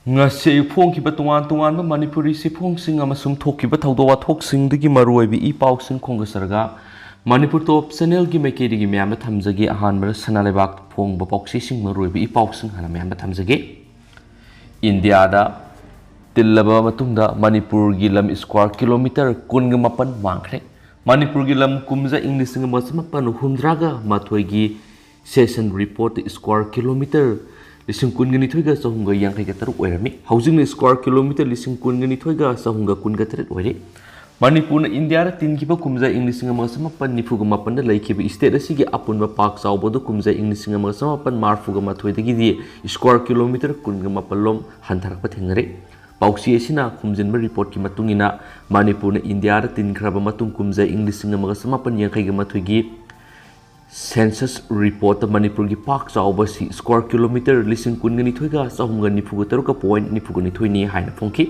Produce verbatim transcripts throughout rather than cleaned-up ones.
ꯉꯁꯤ ꯑꯌꯨꯛ ꯐꯣꯡꯈꯤꯕ ꯇꯣꯉꯥꯟ ꯇꯣꯉꯥꯟꯕ ꯃꯅꯤꯄꯨꯔꯤ ꯆꯦꯐꯣꯡꯁꯤꯡ ꯑꯃꯁꯨꯡ ꯊꯣꯛꯈꯤꯕ ꯊꯧꯗꯣꯛ ꯋꯥꯊꯣꯛꯁꯤꯡꯗꯒꯤ ꯃꯔꯨꯑꯣꯏꯕ ꯏ ꯄꯥꯎꯁꯤꯡ ꯈꯣꯝꯒꯠꯆꯔꯒ ꯃꯅꯤꯄꯨꯔ ꯇꯣꯞ ꯆꯦꯅꯦꯜꯒꯤ ꯃꯥꯏꯀꯩꯗꯒꯤ ꯃꯌꯥꯝꯗ ꯊꯝꯖꯒꯦ꯫ ꯑꯍꯥꯟꯕꯗ ꯁꯅꯥ ꯂꯩꯕꯥꯛꯇ ꯐꯣꯡꯕ ꯄꯥꯎꯆꯦꯁꯤꯡ, ꯃꯔꯨꯑꯣꯏꯕ ꯏ ꯄꯥꯎꯁꯤꯡ ꯍꯥꯟꯅ ꯃꯌꯥꯝꯗ ꯊꯝꯖꯒꯦ꯫ ꯏꯟꯗꯤꯌꯥꯗ ꯇꯤꯜꯂꯕ ꯃꯇꯨꯡꯗ ꯃꯅꯤꯄꯨꯔꯒꯤ ꯂꯝ ꯁ꯭ꯀ꯭ꯋꯥꯔ ꯀꯤꯂꯣꯃꯤꯇꯔ ꯀꯨꯟꯒ ꯃꯥꯄꯟ ꯃꯥꯡꯈ꯭ꯔꯦ꯫ ꯃꯅꯤꯄꯨꯔꯒꯤ ꯂꯝ ꯀꯨꯝꯖꯥ ꯏꯪ ꯂꯤꯁꯤꯡ ꯑꯃꯒ ꯆꯃꯥꯄꯟ ꯍꯨꯝꯗ꯭ꯔꯥꯒ ꯃꯥꯊꯣꯏꯒꯤ ꯁꯦꯁꯟ ꯔꯤꯄꯣꯔꯠꯇ ꯁ꯭ꯀ꯭ꯋꯥꯔ ꯀꯤꯂꯣꯃꯤꯇꯔ ꯂꯤꯁꯤꯡ ꯀꯨꯟꯒ ꯅꯤꯊꯣꯏꯒ ꯆꯍꯨꯝꯒ ꯌꯥꯡꯈꯩꯒ ꯇꯔꯨꯛ ꯑꯣꯏꯔꯝꯃꯤ꯫ ꯍꯧꯖꯤꯛꯅ ꯁ꯭ꯀ꯭ꯋꯥꯔ ꯀꯤꯂꯣꯃꯤꯇꯔ ꯂꯤꯁꯤꯡ ꯀꯨꯟꯒ ꯅꯤꯊꯣꯏꯒ ꯆꯍꯨꯝꯒ ꯀꯨꯟꯒ ꯇꯔꯦꯠ ꯑꯣꯏꯔꯦ꯫ ꯃꯅꯤꯄꯨꯔꯅ ꯏꯟꯗꯤꯌꯥꯗ ꯇꯤꯟꯈꯤꯕ ꯀꯨꯝꯖꯥ ꯏꯪ ꯂꯤꯁꯤꯡ ꯑꯃꯒ ꯆꯃꯥꯄꯟ ꯅꯤꯐꯨꯒ ꯃꯥꯄꯟꯗ ꯂꯩꯈꯤꯕ ꯁ꯭ꯇꯦꯠ ꯑꯁꯤꯒꯤ ꯑꯄꯨꯟꯕ ꯄꯥꯛ ꯆꯥꯎꯕ ꯑꯗꯨ ꯀꯨꯝꯖꯥ ꯏꯪ ꯂꯤꯁꯤꯡ ꯑꯃꯒ ꯆꯃꯥꯄꯟ ꯃꯔꯤꯐꯨꯒ ꯃꯥꯊꯣꯏꯗꯒꯤꯗꯤ ꯁ꯭ꯀ꯭ꯋꯥꯔ ꯀꯤꯂꯣꯃꯤꯇꯔ ꯀꯨꯟꯒ ꯃꯥꯄꯟ ꯂꯣꯝ ꯍꯟꯊꯔꯛꯄ ꯊꯦꯡꯅꯔꯦ꯫ ꯄꯥꯎꯆꯦ ꯑꯁꯤꯅ ꯈꯣꯝꯖꯤꯟꯕ ꯔꯤꯄꯣꯔꯠꯀꯤ ꯃꯇꯨꯡ ꯏꯟꯅ ꯃꯅꯤꯄꯨꯔꯅ ꯏꯟꯗꯤꯌꯥꯗ ꯇꯤꯟꯈ꯭ꯔꯕ ꯃꯇꯨꯡ ꯀꯨꯝꯖꯥ ꯏꯪ ꯂꯤꯁꯤꯡ ꯑꯃꯒ ꯆꯃꯥꯄꯟ ꯌꯥꯡꯈꯩꯒ ꯃꯥꯊꯣꯏꯒꯤ ꯁꯦꯟꯁꯁ ꯔꯤꯄꯣꯔꯠꯇ ꯃꯅꯤꯄꯨꯔꯒꯤ ꯄꯥꯛ ꯆꯥꯎꯕ ꯑꯁꯤ ꯁ꯭ꯀ꯭ꯋꯥꯔ ꯀꯤꯂꯣꯃꯤꯇꯔ ꯂꯤꯁꯤꯡ ꯀꯨꯟꯒ ꯅꯤꯊꯣꯏꯒ ꯆꯍꯨꯝꯒ ꯅꯤꯐꯨꯒ ꯇꯔꯨꯛꯀ ꯄꯣꯏꯟ ꯅꯤꯐꯨꯒ ꯅꯤꯊꯣꯏꯅꯤ ꯍꯥꯏꯅ ꯐꯣꯡꯈꯤ꯫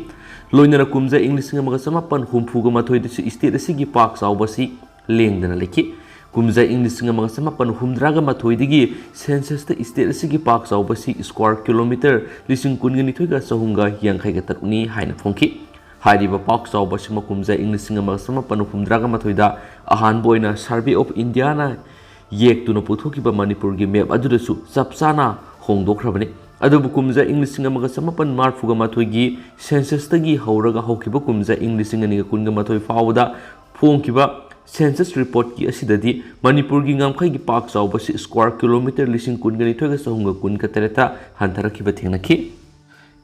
ꯂꯣꯏꯅꯅ ꯀꯨꯝꯖꯥ ꯏꯪ ꯂꯤꯁꯤꯡ ꯑꯃꯒ ꯆꯃꯥꯄꯟ ꯍꯨꯝꯐꯨꯒ ꯃꯥꯊꯣꯏꯗꯁꯨ ꯁ꯭ꯇꯦꯠ ꯑꯁꯤꯒꯤ ꯄꯥꯛ ꯆꯥꯎꯕ ꯑꯁꯤ ꯂꯦꯡꯗꯅ ꯂꯩꯈꯤ꯫ ꯀꯨꯝꯖꯥ ꯏꯪ ꯂꯤꯁꯤꯡ ꯑꯃꯒ ꯆꯃꯥꯄꯟ ꯍꯨꯝꯗ꯭ꯔꯥꯒ ꯃꯥꯊꯣꯏꯗꯒꯤ ꯁꯦꯟꯁꯁꯇ ꯁ꯭ꯇꯦꯠ ꯑꯁꯤꯒꯤ ꯄꯥꯛ ꯆꯥꯎꯕ ꯑꯁꯤ ꯁ꯭ꯀ꯭ꯋꯥꯔ ꯀꯤꯂꯣꯃꯤꯇꯔ ꯂꯤꯁꯤꯡ ꯀꯨꯟꯒ ꯅꯤꯊꯣꯏꯒ ꯆꯍꯨꯝꯒ ꯌꯥꯡꯈꯩꯒ ꯇꯔꯨꯛꯅꯤ ꯍꯥꯏꯅ ꯐꯣꯡꯈꯤ꯫ ꯍꯥꯏꯔꯤꯕ ꯄꯥꯛ ꯆꯥꯎꯕ ꯑꯁꯤꯃꯛ ꯀꯨꯝꯖꯥ ꯏꯪ ꯂꯤꯁꯤꯡ ꯑꯃꯒ ꯆꯃꯥꯄꯟ ꯍꯨꯝꯗ꯭ꯔꯥꯒ ꯃꯥꯊꯣꯏꯗ ꯑꯍꯥꯟꯕ ꯑꯣꯏꯅ ꯁꯔꯚꯦ ꯑꯣꯐ ꯏꯟꯗꯤꯌꯥꯅ ꯌꯦꯛꯇꯨꯅ ꯄꯨꯊꯣꯛꯈꯤꯕ ꯃꯅꯤꯄꯨꯔꯒꯤ ꯃꯦꯞ ꯑꯗꯨꯗꯁꯨ ꯆꯞ ꯆꯥꯅ ꯍꯣꯡꯗꯣꯛꯈ꯭ꯔꯕꯅꯤ꯫ ꯑꯗꯨꯕꯨ ꯀꯨꯝꯖꯥ ꯏꯪ ꯂꯤꯁꯤꯡ ꯑꯃꯒ ꯆꯃꯥꯄꯟ ꯃꯔꯤꯐꯨꯒ ꯃꯥꯊꯣꯏꯒꯤ ꯁꯦꯟꯁꯁꯇꯒꯤ ꯍꯧꯔꯒ ꯍꯧꯈꯤꯕ ꯀꯨꯝꯖꯥ ꯏꯪ ꯂꯤꯁꯤꯡ ꯑꯅꯤꯒ ꯀꯨꯟꯒ ꯃꯥꯊꯣꯏ ꯐꯥꯎꯕꯗ ꯐꯣꯡꯈꯤꯕ ꯁꯦꯟꯁꯁ ꯔꯤꯄꯣꯔꯠꯀꯤ ꯑꯁꯤꯗꯗꯤ ꯃꯅꯤꯄꯨꯔꯒꯤ ꯉꯝꯈꯩꯒꯤ ꯄꯥꯛ ꯆꯥꯎꯕ ꯑꯁꯤ ꯁ꯭ꯀ꯭ꯋꯥꯔ ꯀꯤꯂꯣꯃꯤꯇꯔ ꯂꯤꯁꯤꯡ ꯀꯨꯟꯒ ꯅꯤꯊꯣꯏꯒ ꯆꯍꯨꯝꯒ ꯀꯨꯟꯒ ꯇꯔꯦꯠꯇ ꯍꯟꯊꯔꯛꯈꯤꯕ ꯊꯦꯡꯅꯈꯤ꯫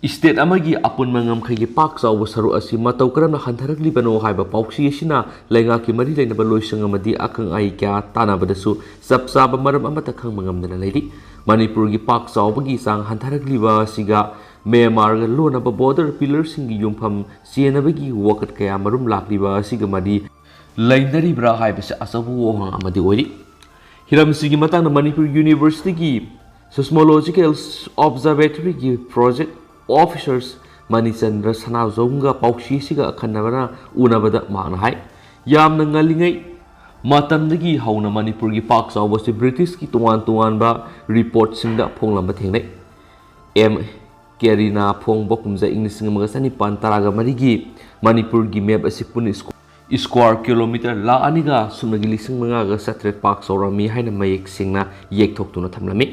ꯁ꯭ꯇꯦꯠ ꯑꯃꯒꯤ ꯑꯄꯨꯟꯕ ꯉꯝꯈꯩꯒꯤ ꯄꯥꯛ ꯆꯥꯎꯕ ꯁꯔꯨꯛ ꯑꯁꯤ ꯃꯇꯧ ꯀꯔꯝꯅ ꯍꯟꯊꯔꯛꯂꯤꯕꯅꯣ ꯍꯥꯏꯕ ꯄꯥꯎꯆꯦ ꯑꯁꯤꯅ ꯂꯩꯉꯥꯛꯀꯤ ꯃꯔꯤ ꯂꯩꯅꯕ ꯂꯣꯏꯁꯪ ꯑꯃꯗꯤ ꯑꯈꯪ ꯑꯍꯩ ꯀꯌꯥ ꯇꯥꯟꯅꯕꯗꯁꯨ ꯆꯞ ꯆꯥꯕ ꯃꯔꯝ ꯑꯃꯠꯇ ꯈꯪꯕ ꯉꯝꯗꯅ ꯂꯩꯔꯤ꯫ ꯃꯅꯤꯄꯨꯔꯒꯤ ꯄꯥꯛ ꯆꯥꯎꯕꯒꯤ ꯆꯥꯡ ꯍꯟꯊꯔꯛꯂꯤꯕ ꯑꯁꯤꯒ ꯃ꯭ꯌꯥꯟꯃꯥꯔꯒ ꯂꯣꯟꯅꯕ ꯕꯣꯔꯗꯔ ꯄꯤꯂꯔꯁꯤꯡꯒꯤ ꯌꯨꯝꯐꯝ ꯆꯦꯟꯅꯕꯒꯤ ꯋꯥꯀꯠ ꯀꯌꯥ ꯃꯔꯨꯝ ꯂꯥꯛꯂꯤꯕ ꯑꯁꯤꯒ ꯃꯔꯤ ꯂꯩꯅꯔꯤꯕ꯭ꯔꯥ ꯍꯥꯏꯕꯁꯤ ꯑꯆꯧꯕ ꯋꯥꯍꯪ ꯑꯃꯗꯤ ꯑꯣꯏꯔꯤ꯫ ꯍꯤꯔꯝꯁꯤꯒꯤ ꯃꯇꯥꯡꯗ ꯃꯅꯤꯄꯨꯔ ꯌꯨꯅꯤꯚꯔꯁꯤꯇꯤꯒꯤ ꯁꯤꯁꯃꯣꯂꯣꯖꯤꯀꯦꯜ ꯑꯣꯕꯖꯔꯕꯦꯇꯣꯔꯤꯒꯤ ꯄ꯭ꯔꯣꯖꯦꯛ ꯑꯣꯐꯤꯁꯔꯁ ꯃꯅꯤꯆꯟꯗ꯭ꯔ ꯁꯅꯥꯖꯣꯝꯒ ꯄꯥꯎꯆꯦꯁꯤꯒ ꯑꯈꯟꯅꯕꯅ ꯎꯅꯕꯗ ꯃꯍꯥꯛꯅ ꯍꯥꯏ, ꯌꯥꯝꯅ ꯉꯜꯂꯤꯉꯩ ꯃꯇꯝꯗꯒꯤ ꯍꯧꯅ ꯃꯅꯤꯄꯨꯔꯒꯤ ꯄꯥꯛ ꯆꯥꯎꯕꯁꯤ ꯕ꯭ꯔꯤꯇꯤꯁꯀꯤ ꯇꯣꯉꯥꯟ ꯇꯣꯉꯥꯟꯕ ꯔꯤꯄꯣꯔꯠꯁꯤꯡꯗ ꯐꯣꯡꯂꯝꯕ ꯊꯦꯡꯅꯩ꯫ ꯑꯦꯝ ꯑꯦꯔꯤꯅꯥ ꯐꯣꯡꯕ ꯀꯨꯝꯖꯥ ꯏꯪ ꯂꯤꯁꯤꯡ ꯑꯃꯒ ꯆꯅꯤꯄꯥꯟ ꯇꯔꯥꯒ ꯃꯔꯤꯒꯤ ꯃꯅꯤꯄꯨꯔꯒꯤ ꯃꯦꯞ ꯑꯁꯤ ꯄꯨꯟꯅ ꯁ꯭ꯀꯣ-, ꯁ꯭ꯀ꯭ꯋꯥꯔ ꯀꯤꯂꯣꯃꯤꯇꯔ ꯂꯥꯈ ꯑꯅꯤꯒ ꯁꯨꯞꯅꯒꯤ ꯂꯤꯁꯤꯡ ꯃꯉꯥꯒ ꯆꯥꯇ꯭ꯔꯦꯠ ꯄꯥꯛ ꯆꯥꯎꯔꯝꯃꯤ ꯍꯥꯏꯅ ꯃꯌꯦꯛ ꯁꯦꯡꯅ ꯌꯦꯛꯊꯣꯛꯇꯨꯅ ꯊꯝꯂꯝꯃꯤ꯫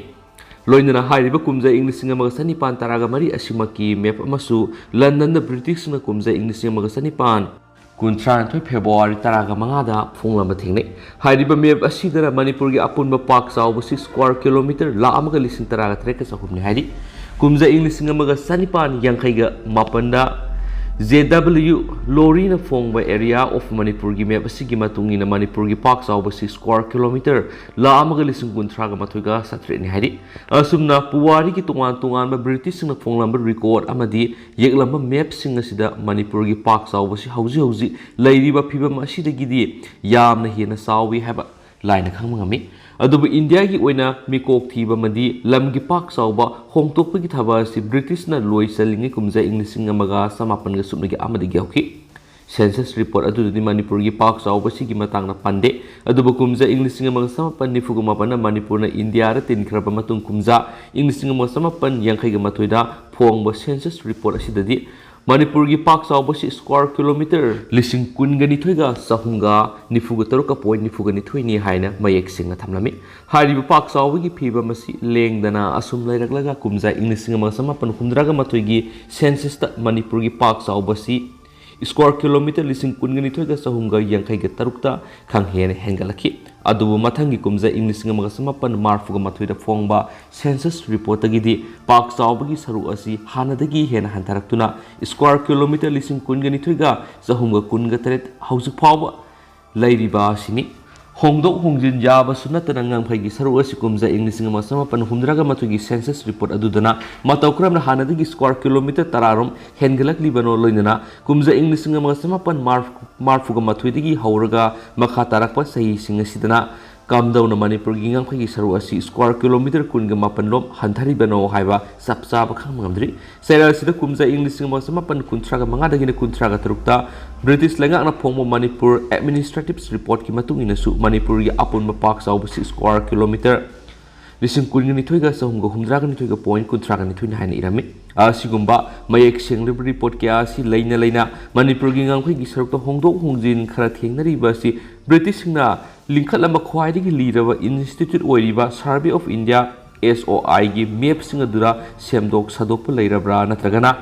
ꯂꯣꯏꯅꯅ ꯍꯥꯏꯔꯤꯕ ꯀꯨꯝꯖꯥ ꯏꯪ ꯂꯤꯁꯤꯡ ꯑꯃꯒ ꯆꯅꯤꯄꯥꯟ ꯇꯔꯥꯒ ꯃꯔꯤ ꯑꯁꯤꯃꯛꯀꯤ ꯃꯦꯞ ꯑꯃꯁꯨ ꯂꯟꯗꯟꯗ ꯕ꯭ꯔꯤꯇꯤꯁꯅ ꯀꯨꯝꯖꯥ ꯏꯪ ꯂꯤꯁꯤꯡ ꯑꯃꯒ ꯆꯅꯤꯄꯥꯟ ꯀꯨꯟꯊ꯭ꯔꯥꯅꯤꯊꯣꯏ ꯐꯦꯕ꯭ꯔꯨꯋꯥꯔꯤ ꯇꯔꯥꯒ ꯃꯉꯥꯗ ꯐꯣꯡꯂꯝꯕ ꯊꯦꯡꯅꯩ꯫ ꯍꯥꯏꯔꯤꯕ ꯃꯦꯞ ꯑꯁꯤꯗꯅ ꯃꯅꯤꯄꯨꯔꯒꯤ ꯑꯄꯨꯟꯕ ꯄꯥꯛ ꯆꯥꯎꯕꯁꯤ ꯁ꯭ꯀ꯭ꯋꯥꯔ ꯀꯤꯂꯣꯃꯤꯇꯔ ꯂꯥꯈ ꯑꯃꯒ ꯂꯤꯁꯤꯡ ꯇꯔꯥꯒ ꯇꯔꯦꯠꯀ ꯆꯍꯨꯝꯅꯤ ꯍꯥꯏꯔꯤ꯫ ꯀꯨꯝꯖꯥ ꯏꯪ ꯂꯤꯁꯤꯡ ꯑꯃꯒ ꯆꯅꯤꯄꯥꯟ ꯌꯥꯡꯈꯩꯒ ꯃꯥꯄꯟꯗ J W ꯂꯣꯔꯤꯅ ꯐꯣꯡꯕ Area of ꯃꯅꯤꯄꯨꯔꯒꯤ ꯃꯦꯞ ꯑꯁꯤꯒꯤ ꯃꯇꯨꯡ ꯏꯟꯅ ꯃꯅꯤꯄꯨꯔꯒꯤ ꯄꯥꯛ ꯆꯥꯎꯕꯁꯤ ꯁ꯭ꯀ꯭ꯋꯥꯔ ꯀꯤꯂꯣꯃꯤꯇꯔ ꯂꯥꯈ ꯑꯃꯒ ꯂꯤꯁꯤꯡ ꯀꯨꯟꯊ꯭ꯔꯥꯒ ꯃꯥꯊꯣꯏꯒ ꯆꯥꯇ꯭ꯔꯦꯠꯅꯤ ꯍꯥꯏꯔꯤ꯫ ꯑꯁꯨꯝꯅ ꯄꯨꯋꯥꯔꯤꯒꯤ ꯇꯣꯉꯥꯟ ꯇꯣꯉꯥꯟꯕ ꯕ꯭ꯔꯤꯇꯤꯁꯁꯤꯡꯅ ꯐꯣꯡꯂꯝꯕ ꯔꯦꯀꯣꯔꯗ ꯑꯃꯗꯤ ꯌꯦꯛꯂꯝꯕ ꯃꯦꯞꯁꯤꯡ ꯑꯁꯤꯗ ꯃꯅꯤꯄꯨꯔꯒꯤ ꯄꯥꯛ ꯆꯥꯎꯕꯁꯤ ꯍꯧꯖꯤꯛ ꯍꯧꯖꯤꯛ ꯂꯩꯔꯤꯕ ꯐꯤꯕꯝ ꯑꯁꯤꯗꯒꯤꯗꯤ ꯌꯥꯝꯅ ꯍꯦꯟꯅ ꯆꯥꯎꯏ ꯍꯥꯏꯕ ꯂꯥꯏꯅ ꯈꯪꯕ ꯉꯝꯃꯤ꯫ ꯑꯗꯨꯕꯨ ꯏꯟꯗꯤꯌꯥꯒꯤ ꯑꯣꯏꯅ ꯃꯤꯀꯣꯛ ꯊꯤꯕ ꯑꯃꯗꯤ ꯂꯝꯒꯤ ꯄꯥꯛ ꯆꯥꯎꯕ ꯍꯣꯡꯗꯣꯛꯄꯒꯤ ꯊꯕꯛ ꯑꯁꯤ ꯕ꯭ꯔꯤꯇꯤꯁꯅ ꯂꯣꯏꯁꯤꯜꯂꯤꯉꯩ ꯀꯨꯝꯖꯥ ꯏꯪ ꯂꯤꯁꯤꯡ ꯑꯃꯒ ꯆꯃꯥꯄꯟꯒ ꯁꯨꯞꯅꯒꯤ ꯑꯃꯗꯒꯤ ꯍꯧꯈꯤ꯫ ꯁꯦꯟꯁꯁ ꯔꯤꯄꯣꯔꯠ ꯑꯗꯨꯗꯗꯤ ꯃꯅꯤꯄꯨꯔꯒꯤ ꯄꯥꯛ ꯆꯥꯎꯕꯁꯤꯒꯤ ꯃꯇꯥꯡꯗ ꯄꯟꯗꯦ꯫ ꯑꯗꯨꯕꯨ ꯀꯨꯝꯖꯥ ꯏꯪ ꯂꯤꯁꯤꯡ ꯑꯃꯒ ꯆꯃꯥꯄꯟ ꯅꯤꯐꯨꯒ ꯃꯥꯄꯟꯗ ꯃꯅꯤꯄꯨꯔꯅ ꯏꯟꯗꯤꯌꯥꯗ ꯇꯤꯟꯈ꯭ꯔꯕ ꯃꯇꯨꯡ ꯀꯨꯝꯖꯥ ꯏꯪ ꯂꯤꯁꯤꯡ ꯑꯃꯒ ꯆꯃꯥꯄꯟ ꯌꯥꯡꯈꯩꯒ ꯃꯥꯊꯣꯏꯗ ꯐꯣꯡꯕ ꯁꯦꯟꯁꯁ ꯔꯤꯄꯣꯔꯠ ꯑꯁꯤꯗꯗꯤ ꯃꯅꯤꯄꯨꯔꯒꯤ ꯄꯥꯛ ꯆꯥꯎꯕꯁꯤ ꯁ꯭ꯀ꯭ꯋꯥꯔ ꯀꯤꯂꯣꯃꯤꯇꯔ ꯂꯤꯁꯤꯡ ꯀꯨꯟꯒ ꯅꯤꯊꯣꯏꯒ ꯆꯍꯨꯝꯒ ꯅꯤꯐꯨꯒ ꯇꯔꯨꯛꯀ ꯄꯣꯏꯟ ꯅꯤꯐꯨꯒ ꯅꯤꯊꯣꯏꯅꯤ ꯍꯥꯏꯅ ꯃꯌꯦꯛ ꯁꯦꯡꯅ ꯊꯝꯂꯝꯃꯤ꯫ ꯍꯥꯏꯔꯤꯕ ꯄꯥꯛ ꯆꯥꯎꯕꯒꯤ ꯐꯤꯕꯝ ꯑꯁꯤ ꯂꯦꯡꯗꯅ ꯑꯁꯨꯝ ꯂꯩꯔꯛꯂꯒ ꯀꯨꯝꯖꯥ ꯏꯪ ꯂꯤꯁꯤꯡ ꯑꯃꯒ ꯆꯃꯥꯄꯟ ꯍꯨꯝꯗ꯭ꯔꯥꯒ ꯃꯥꯊꯣꯏꯒꯤ ꯁꯦꯟꯁꯁꯇ ꯃꯅꯤꯄꯨꯔꯒꯤ ꯄꯥꯛ ꯆꯥꯎꯕꯁꯤ ꯁ꯭ꯀ꯭ꯋꯥꯔ ꯀꯤꯂꯣꯃꯤꯇꯔ ꯂꯤꯁꯤꯡ ꯀꯨꯟꯒ ꯅꯤꯊꯣꯏꯒ ꯆꯍꯨꯝꯒ ꯌꯥꯡꯈꯩꯒ ꯇꯔꯨꯛꯇ ꯈꯪꯍꯦꯟꯅ ꯍꯦꯟꯒꯠꯂꯛꯈꯤ꯫ ꯑꯗꯨꯕꯨ ꯃꯊꯪꯒꯤ ꯀꯨꯝꯖꯥ ꯏꯪ ꯂꯤꯁꯤꯡ ꯑꯃꯒ ꯆꯃꯥꯄꯟ ꯃꯔꯤꯐꯨꯒ ꯃꯥꯊꯣꯏꯗ ꯐꯣꯡꯕ ꯁꯦꯟꯁꯁ ꯔꯤꯄꯣꯔꯠꯇꯒꯤꯗꯤ ꯄꯥꯛ ꯆꯥꯎꯕꯒꯤ ꯁꯔꯨꯛ ꯑꯁꯤ ꯍꯥꯟꯅꯗꯒꯤ ꯍꯦꯟꯅ ꯍꯟꯊꯔꯛꯇꯨꯅ ꯁ꯭ꯀ꯭ꯋꯥꯔ ꯀꯤꯂꯣꯃꯤꯇꯔ ꯂꯤꯁꯤꯡ ꯀꯨꯟꯒ ꯅꯤꯊꯣꯏꯒ ꯆꯍꯨꯝꯒ ꯀꯨꯟꯒ ꯇꯔꯦꯠ ꯍꯧꯖꯤꯛ ꯐꯥꯎꯕ ꯂꯩꯔꯤꯕ ꯑꯁꯤꯅꯤ꯫ ꯍꯣꯡꯗꯣꯛ ꯍꯣꯡꯖꯤꯟ ꯌꯥꯕꯁꯨ ꯅꯠꯇꯅ ꯉꯝꯈꯩꯒꯤ ꯁꯔꯨꯛ ꯑꯁꯤ ꯀꯨꯝꯖꯥ ꯏꯪ ꯂꯤꯁꯤꯡ ꯑꯃꯒ ꯆꯃꯥꯄꯟ ꯍꯨꯝꯗ꯭ꯔꯥꯒ ꯃꯥꯊꯣꯏꯒꯤ ꯁꯦꯟꯁꯁ ꯔꯤꯄꯣꯔꯠ ꯑꯗꯨꯗꯅ ꯃꯇꯧ ꯀꯔꯝꯅ ꯍꯥꯟꯅꯗꯒꯤ ꯁ꯭ꯀ꯭ꯋꯥꯔ ꯀꯤꯂꯣꯃꯤꯇꯔ ꯇꯔꯥꯔꯣꯝ ꯍꯦꯟꯒꯠꯂꯛꯂꯤꯕꯅꯣ, ꯂꯣꯏꯅꯅ ꯀꯨꯝꯖꯥ ꯏꯪ ꯂꯤꯁꯤꯡ ꯑꯃꯒ ꯆꯃꯥꯄꯟ ꯃꯔꯤꯐꯨꯒ ꯃꯥꯊꯣꯏꯗꯒꯤ ꯍꯧꯔꯒ ꯃꯈꯥ ꯇꯥꯔꯛꯄ ꯆꯍꯤꯁꯤꯡ ꯑꯁꯤꯗꯅ ꯀꯝꯗꯧꯅ ꯃꯅꯤꯄꯨꯔꯒꯤ ꯉꯝꯈꯩꯒꯤ ꯁꯔꯨꯛ ꯑꯁꯤ ꯁ꯭ꯀ꯭ꯋꯥꯔ ꯀꯤꯂꯣꯃꯤꯇꯔ ꯀꯨꯟꯒ ꯃꯥꯄꯟ ꯂꯣꯝ ꯍꯟꯊꯔꯤꯕꯅꯣ ꯍꯥꯏꯕ ꯆꯞ ꯆꯥꯕ ꯈꯪꯕ ꯉꯝꯗ꯭ꯔꯤ꯫ ꯆꯩꯔꯥꯛ ꯑꯁꯤꯗ ꯀꯨꯝꯖꯥ ꯏꯪ ꯂꯤꯁꯤꯡ ꯑꯃꯒ ꯆꯃꯥꯄꯟ ꯀꯨꯟꯊ꯭ꯔꯥꯒ ꯃꯉꯥꯗꯒꯤꯅ ꯀꯨꯟꯊ꯭ꯔꯥꯒ ꯇꯔꯨꯛꯇ ꯕ꯭ꯔꯤꯇꯤꯁ ꯂꯩꯉꯥꯛꯅ ꯐꯣꯡꯕ ꯃꯅꯤꯄꯨꯔ ꯑꯦꯗꯃꯤꯅꯤꯁꯇ꯭ꯔꯦꯇꯤꯚ ꯔꯤꯄꯣꯔꯠꯀꯤ ꯃꯇꯨꯡ ꯏꯟꯅꯁꯨ ꯃꯅꯤꯄꯨꯔꯒꯤ ꯑꯄꯨꯟꯕ ꯄꯥꯛ ꯆꯥꯎꯕꯁꯤ ꯁ꯭ꯀ꯭ꯋꯥꯔ ꯀꯤꯂꯣꯃꯤꯇꯔ ꯂꯤꯁꯤꯡ ꯀꯨꯟꯒ ꯅꯤꯊꯣꯏꯒ ꯆꯍꯨꯝꯒ ꯍꯨꯝꯗ꯭ꯔꯥꯒ ꯅꯤꯊꯣꯏꯒ point ꯀꯨꯟꯊ꯭ꯔꯥꯒ ꯅꯤꯊꯣꯏꯅ ꯍꯥꯏꯅ ꯏꯔꯝꯃꯤ꯫ ꯑꯁꯤꯒꯨꯝꯕ ꯃꯌꯦꯛ ꯁꯦꯡꯂꯕ report ꯀꯌꯥ ꯑꯁꯤ ꯂꯩꯅ ꯂꯩꯅ ꯃꯅꯤꯄꯨꯔꯒꯤ ꯉꯝꯈꯩꯒꯤ ꯁꯔꯨꯛꯇ ꯍꯣꯡꯗꯣꯛ ꯍꯣꯡꯖꯤꯟ ꯈꯔ ꯊꯦꯡꯅꯔꯤꯕ ꯑꯁꯤ ꯕ꯭ꯔꯤꯇꯤꯁꯁꯤꯡꯅ ꯂꯤꯡꯈꯠꯂꯝꯕ ꯈ꯭ꯋꯥꯏꯗꯒꯤ ꯂꯤꯔꯕ institute ꯑꯣꯏꯔꯤꯕ Survey of India, S O I ꯒꯤ map ꯁꯤꯡ ꯑꯗꯨꯗ ꯁꯦꯝꯗꯣꯛ ꯁꯥꯗꯣꯛꯄ ꯂꯩꯔꯕ꯭ꯔꯥ, ꯅꯠꯇ꯭ꯔꯒꯅ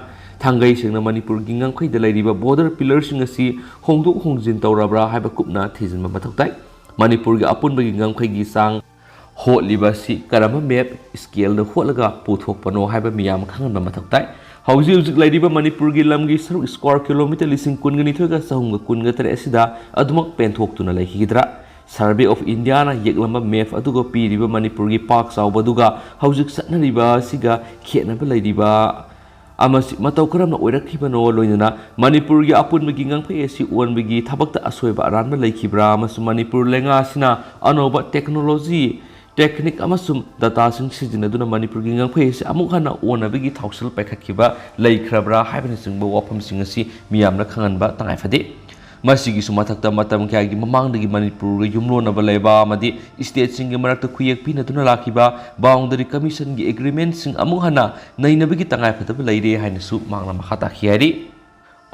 ꯊꯥꯡꯒꯩ ꯁꯦꯡꯅ ꯃꯅꯤꯄꯨꯔꯒꯤ ꯉꯝꯈꯩꯗ ꯂꯩꯔꯤꯕ border pillar ꯁꯤꯡ ꯑꯁꯤ ꯍꯣꯡꯗꯣꯛ ꯍꯣꯡꯖꯤꯟ ꯇꯧꯔꯕ꯭ꯔꯥ ꯍꯥꯏꯕ ꯀꯨꯞꯅ ꯊꯤꯖꯤꯟꯕ ꯃꯊꯧ ꯇꯥꯏ꯫ ꯃꯅꯤꯄꯨꯔꯒꯤ ꯑꯄꯨꯟꯕꯒꯤ ꯉꯝꯈꯩꯒꯤ ꯆꯥꯡ ꯍꯣꯠꯂꯤꯕ ꯑꯁꯤ ꯀꯔꯝꯕ map scale ꯗ ꯍꯣꯠꯂꯒ ꯄꯨꯊꯣꯛꯄꯅꯣ ꯍꯥꯏꯕ ꯃꯤꯌꯥꯝ ꯈꯪꯍꯟꯕ ꯃꯊꯧ ꯇꯥꯏ꯫ ꯍꯧꯖꯤꯛ ꯍꯧꯖꯤꯛ ꯂꯩꯔꯤꯕ ꯃꯅꯤꯄꯨꯔꯒꯤ ꯂꯝꯒꯤ ꯁꯔꯨꯛ square kilometre ꯂꯤꯁꯤꯡ ꯀꯨꯟꯒ ꯅꯤꯊꯣꯏꯒ ꯆꯍꯨꯝꯒ ꯀꯨꯟꯒ ꯇꯔꯦꯠ ꯑꯁꯤꯗ ꯑꯗꯨꯃꯛ ꯄꯦꯟꯊꯣꯛꯇꯨꯅ ꯂꯩꯈꯤꯒꯗ꯭ꯔꯥ? Survey of India ꯅ ꯌꯦꯛꯂꯝꯕ map ꯑꯗꯨꯒ ꯄꯤꯔꯤꯕ ꯃꯅꯤꯄꯨꯔꯒꯤ ꯄꯥꯛ ꯆꯥꯎꯕ ꯑꯗꯨꯒ ꯍꯧꯖꯤꯛ ꯆꯠꯅꯔꯤꯕ ꯑꯁꯤꯒ ꯈꯦꯠꯅꯕ ꯂꯩꯔꯤꯕ ꯑꯃꯁꯤ ꯃꯇꯧ ꯀꯔꯝꯅ ꯑꯣꯏꯔꯛꯈꯤꯕꯅꯣ, ꯂꯣꯏꯅꯅ ꯃꯅꯤꯄꯨꯔꯒꯤ ꯑꯄꯨꯟꯕꯒꯤ ꯉꯝꯈꯩ ꯑꯁꯤ ꯑꯣꯟꯕꯒꯤ ꯊꯕꯛꯇ ꯑꯁꯣꯏꯕ ꯑꯔꯥꯟꯕ ꯂꯩꯈꯤꯕ꯭ꯔꯥ, ꯑꯃꯁꯨꯡ ꯃꯅꯤꯄꯨꯔ ꯂꯩꯉꯥꯛ ꯑꯁꯤꯅ ꯑꯅꯧꯕ technology, technique ꯑꯃꯁꯨꯡ data ꯁꯤꯡ ꯁꯤꯖꯤꯟꯅꯗꯨꯅ ꯃꯅꯤꯄꯨꯔꯒꯤ ꯉꯝꯈꯩ ꯑꯁꯤ ꯑꯃꯨꯛ ꯍꯟꯅ ꯑꯣꯟꯅꯕꯒꯤ ꯊꯧꯁꯤꯜ ꯄꯥꯏꯈꯠꯈꯤꯕ ꯂꯩꯈ꯭ꯔꯕ꯭ꯔꯥ ꯍꯥꯏꯕꯅꯆꯤꯡꯕ ꯋꯥꯐꯝꯁꯤꯡ ꯑꯁꯤ ꯃꯤꯌꯥꯝꯅ ꯈꯪꯍꯟꯕ ꯇꯉꯥꯏ ꯐꯗꯦ꯫ ꯃꯁꯤꯒꯤꯁꯨ ꯃꯊꯛꯇ ꯃꯇꯝ ꯀꯌꯥꯒꯤ ꯃꯃꯥꯡꯗꯒꯤ ꯃꯅꯤꯄꯨꯔꯒ ꯌꯨꯝꯂꯣꯟꯅꯕ ꯂꯩꯕꯥꯛ ꯑꯃꯗꯤ state ꯁꯤꯡꯒꯤ ꯃꯔꯛꯇ ꯈꯨꯌꯦꯛ ꯄꯤꯅꯗꯨꯅ ꯂꯥꯛꯈꯤꯕ boundary commission ꯒꯤ agreement ꯁꯤꯡ ꯑꯃꯨꯛ ꯍꯟꯅ ꯅꯩꯅꯕꯒꯤ ꯇꯉꯥꯏꯐꯗꯕ ꯂꯩꯔꯦ ꯍꯥꯏꯅꯁꯨ ꯃꯍꯥꯛꯅ ꯃꯈꯥ ꯇꯥꯈꯤ ꯍꯥꯏꯔꯤ꯫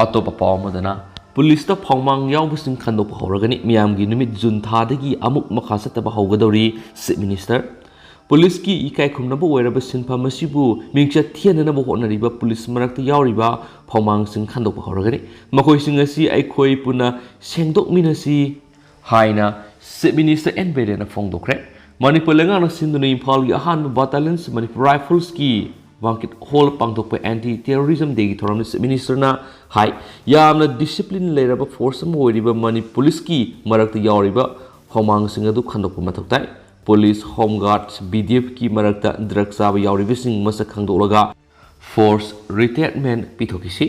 ꯑꯇꯣꯞꯄ ꯄꯥꯎ ꯑꯃꯗꯅ, ꯄꯨꯂꯤꯁꯇ ꯐꯥꯎꯃꯥꯡ ꯌꯥꯎꯕꯁꯤꯡ ꯈꯟꯗꯣꯛꯄ ꯍꯧꯔꯒꯅꯤ꯫ ꯃꯤꯌꯥꯝꯒꯤ ꯅꯨꯃꯤꯠ ꯖꯨꯟ ꯊꯥꯗꯒꯤ ꯑꯃꯨꯛ ꯃꯈꯥ ꯆꯠꯊꯕ ꯍꯧꯒꯗꯧꯔꯤ, Chief Minister꯫ ꯄꯨꯂꯤꯁꯀꯤ ꯏꯀꯥꯏ ꯈꯨꯝꯅꯕ ꯑꯣꯏꯔꯕ ꯁꯤꯟꯐꯝ ꯑꯁꯤꯕꯨ ꯃꯤꯡꯆꯠ ꯊꯤꯍꯟꯅꯅꯕ ꯍꯣꯠꯅꯔꯤꯕ ꯄꯨꯂꯤꯁ ꯃꯔꯛꯇ ꯌꯥꯎꯔꯤꯕ ꯐꯥꯎꯃꯥꯡꯁꯤꯡ ꯈꯟꯗꯣꯛꯄ ꯍꯧꯔꯒꯅꯤ꯫ ꯃꯈꯣꯏꯁꯤꯡ ꯑꯁꯤ ꯑꯩꯈꯣꯏ ꯄꯨꯟꯅ ꯁꯦꯡꯗꯣꯛꯃꯤꯟꯅꯁꯤ ꯍꯥꯏꯅ Chief Minister ꯑꯦꯟ ꯕꯤꯔꯦꯟꯅ ꯐꯣꯡꯗꯣꯛꯈ꯭ꯔꯦ꯫ ꯃꯅꯤꯄꯨꯔ ꯂꯩꯉꯥꯛꯅ ꯁꯤꯟꯗꯨꯅ ꯏꯝꯐꯥꯜꯒꯤ ꯑꯍꯥꯟꯕ Battalions Manipur Rifles ꯀꯤ Banquet Hall ꯄꯥꯡꯊꯣꯛꯄ Anti Terrorism Day ꯒꯤ ꯊꯧꯔꯝꯗ Chief Minister ꯅ ꯍꯥꯏ, ꯌꯥꯝꯅ discipline ꯂꯩꯔꯕ force ꯑꯃ ꯑꯣꯏꯔꯤꯕ ꯃꯅꯤ-, ꯄꯨꯂꯤꯁꯀꯤ ꯃꯔꯛꯇ ꯌꯥꯎꯔꯤꯕ ꯐꯥꯎꯃꯥꯡꯁꯤꯡ ꯑꯗꯨ ꯈꯟꯗꯣꯛꯄ ꯃꯊꯧ ꯇꯥꯏ꯫ Police, Home Guard, B D F ꯀꯤ ꯃꯔꯛꯇ drug ꯆꯥꯕ ꯌꯥꯎꯔꯤꯕꯁꯤꯡ ꯃꯁꯛ ꯈꯪꯗꯣꯛꯂꯒ force retirement ꯄꯤꯊꯣꯛꯈꯤꯁꯤ꯫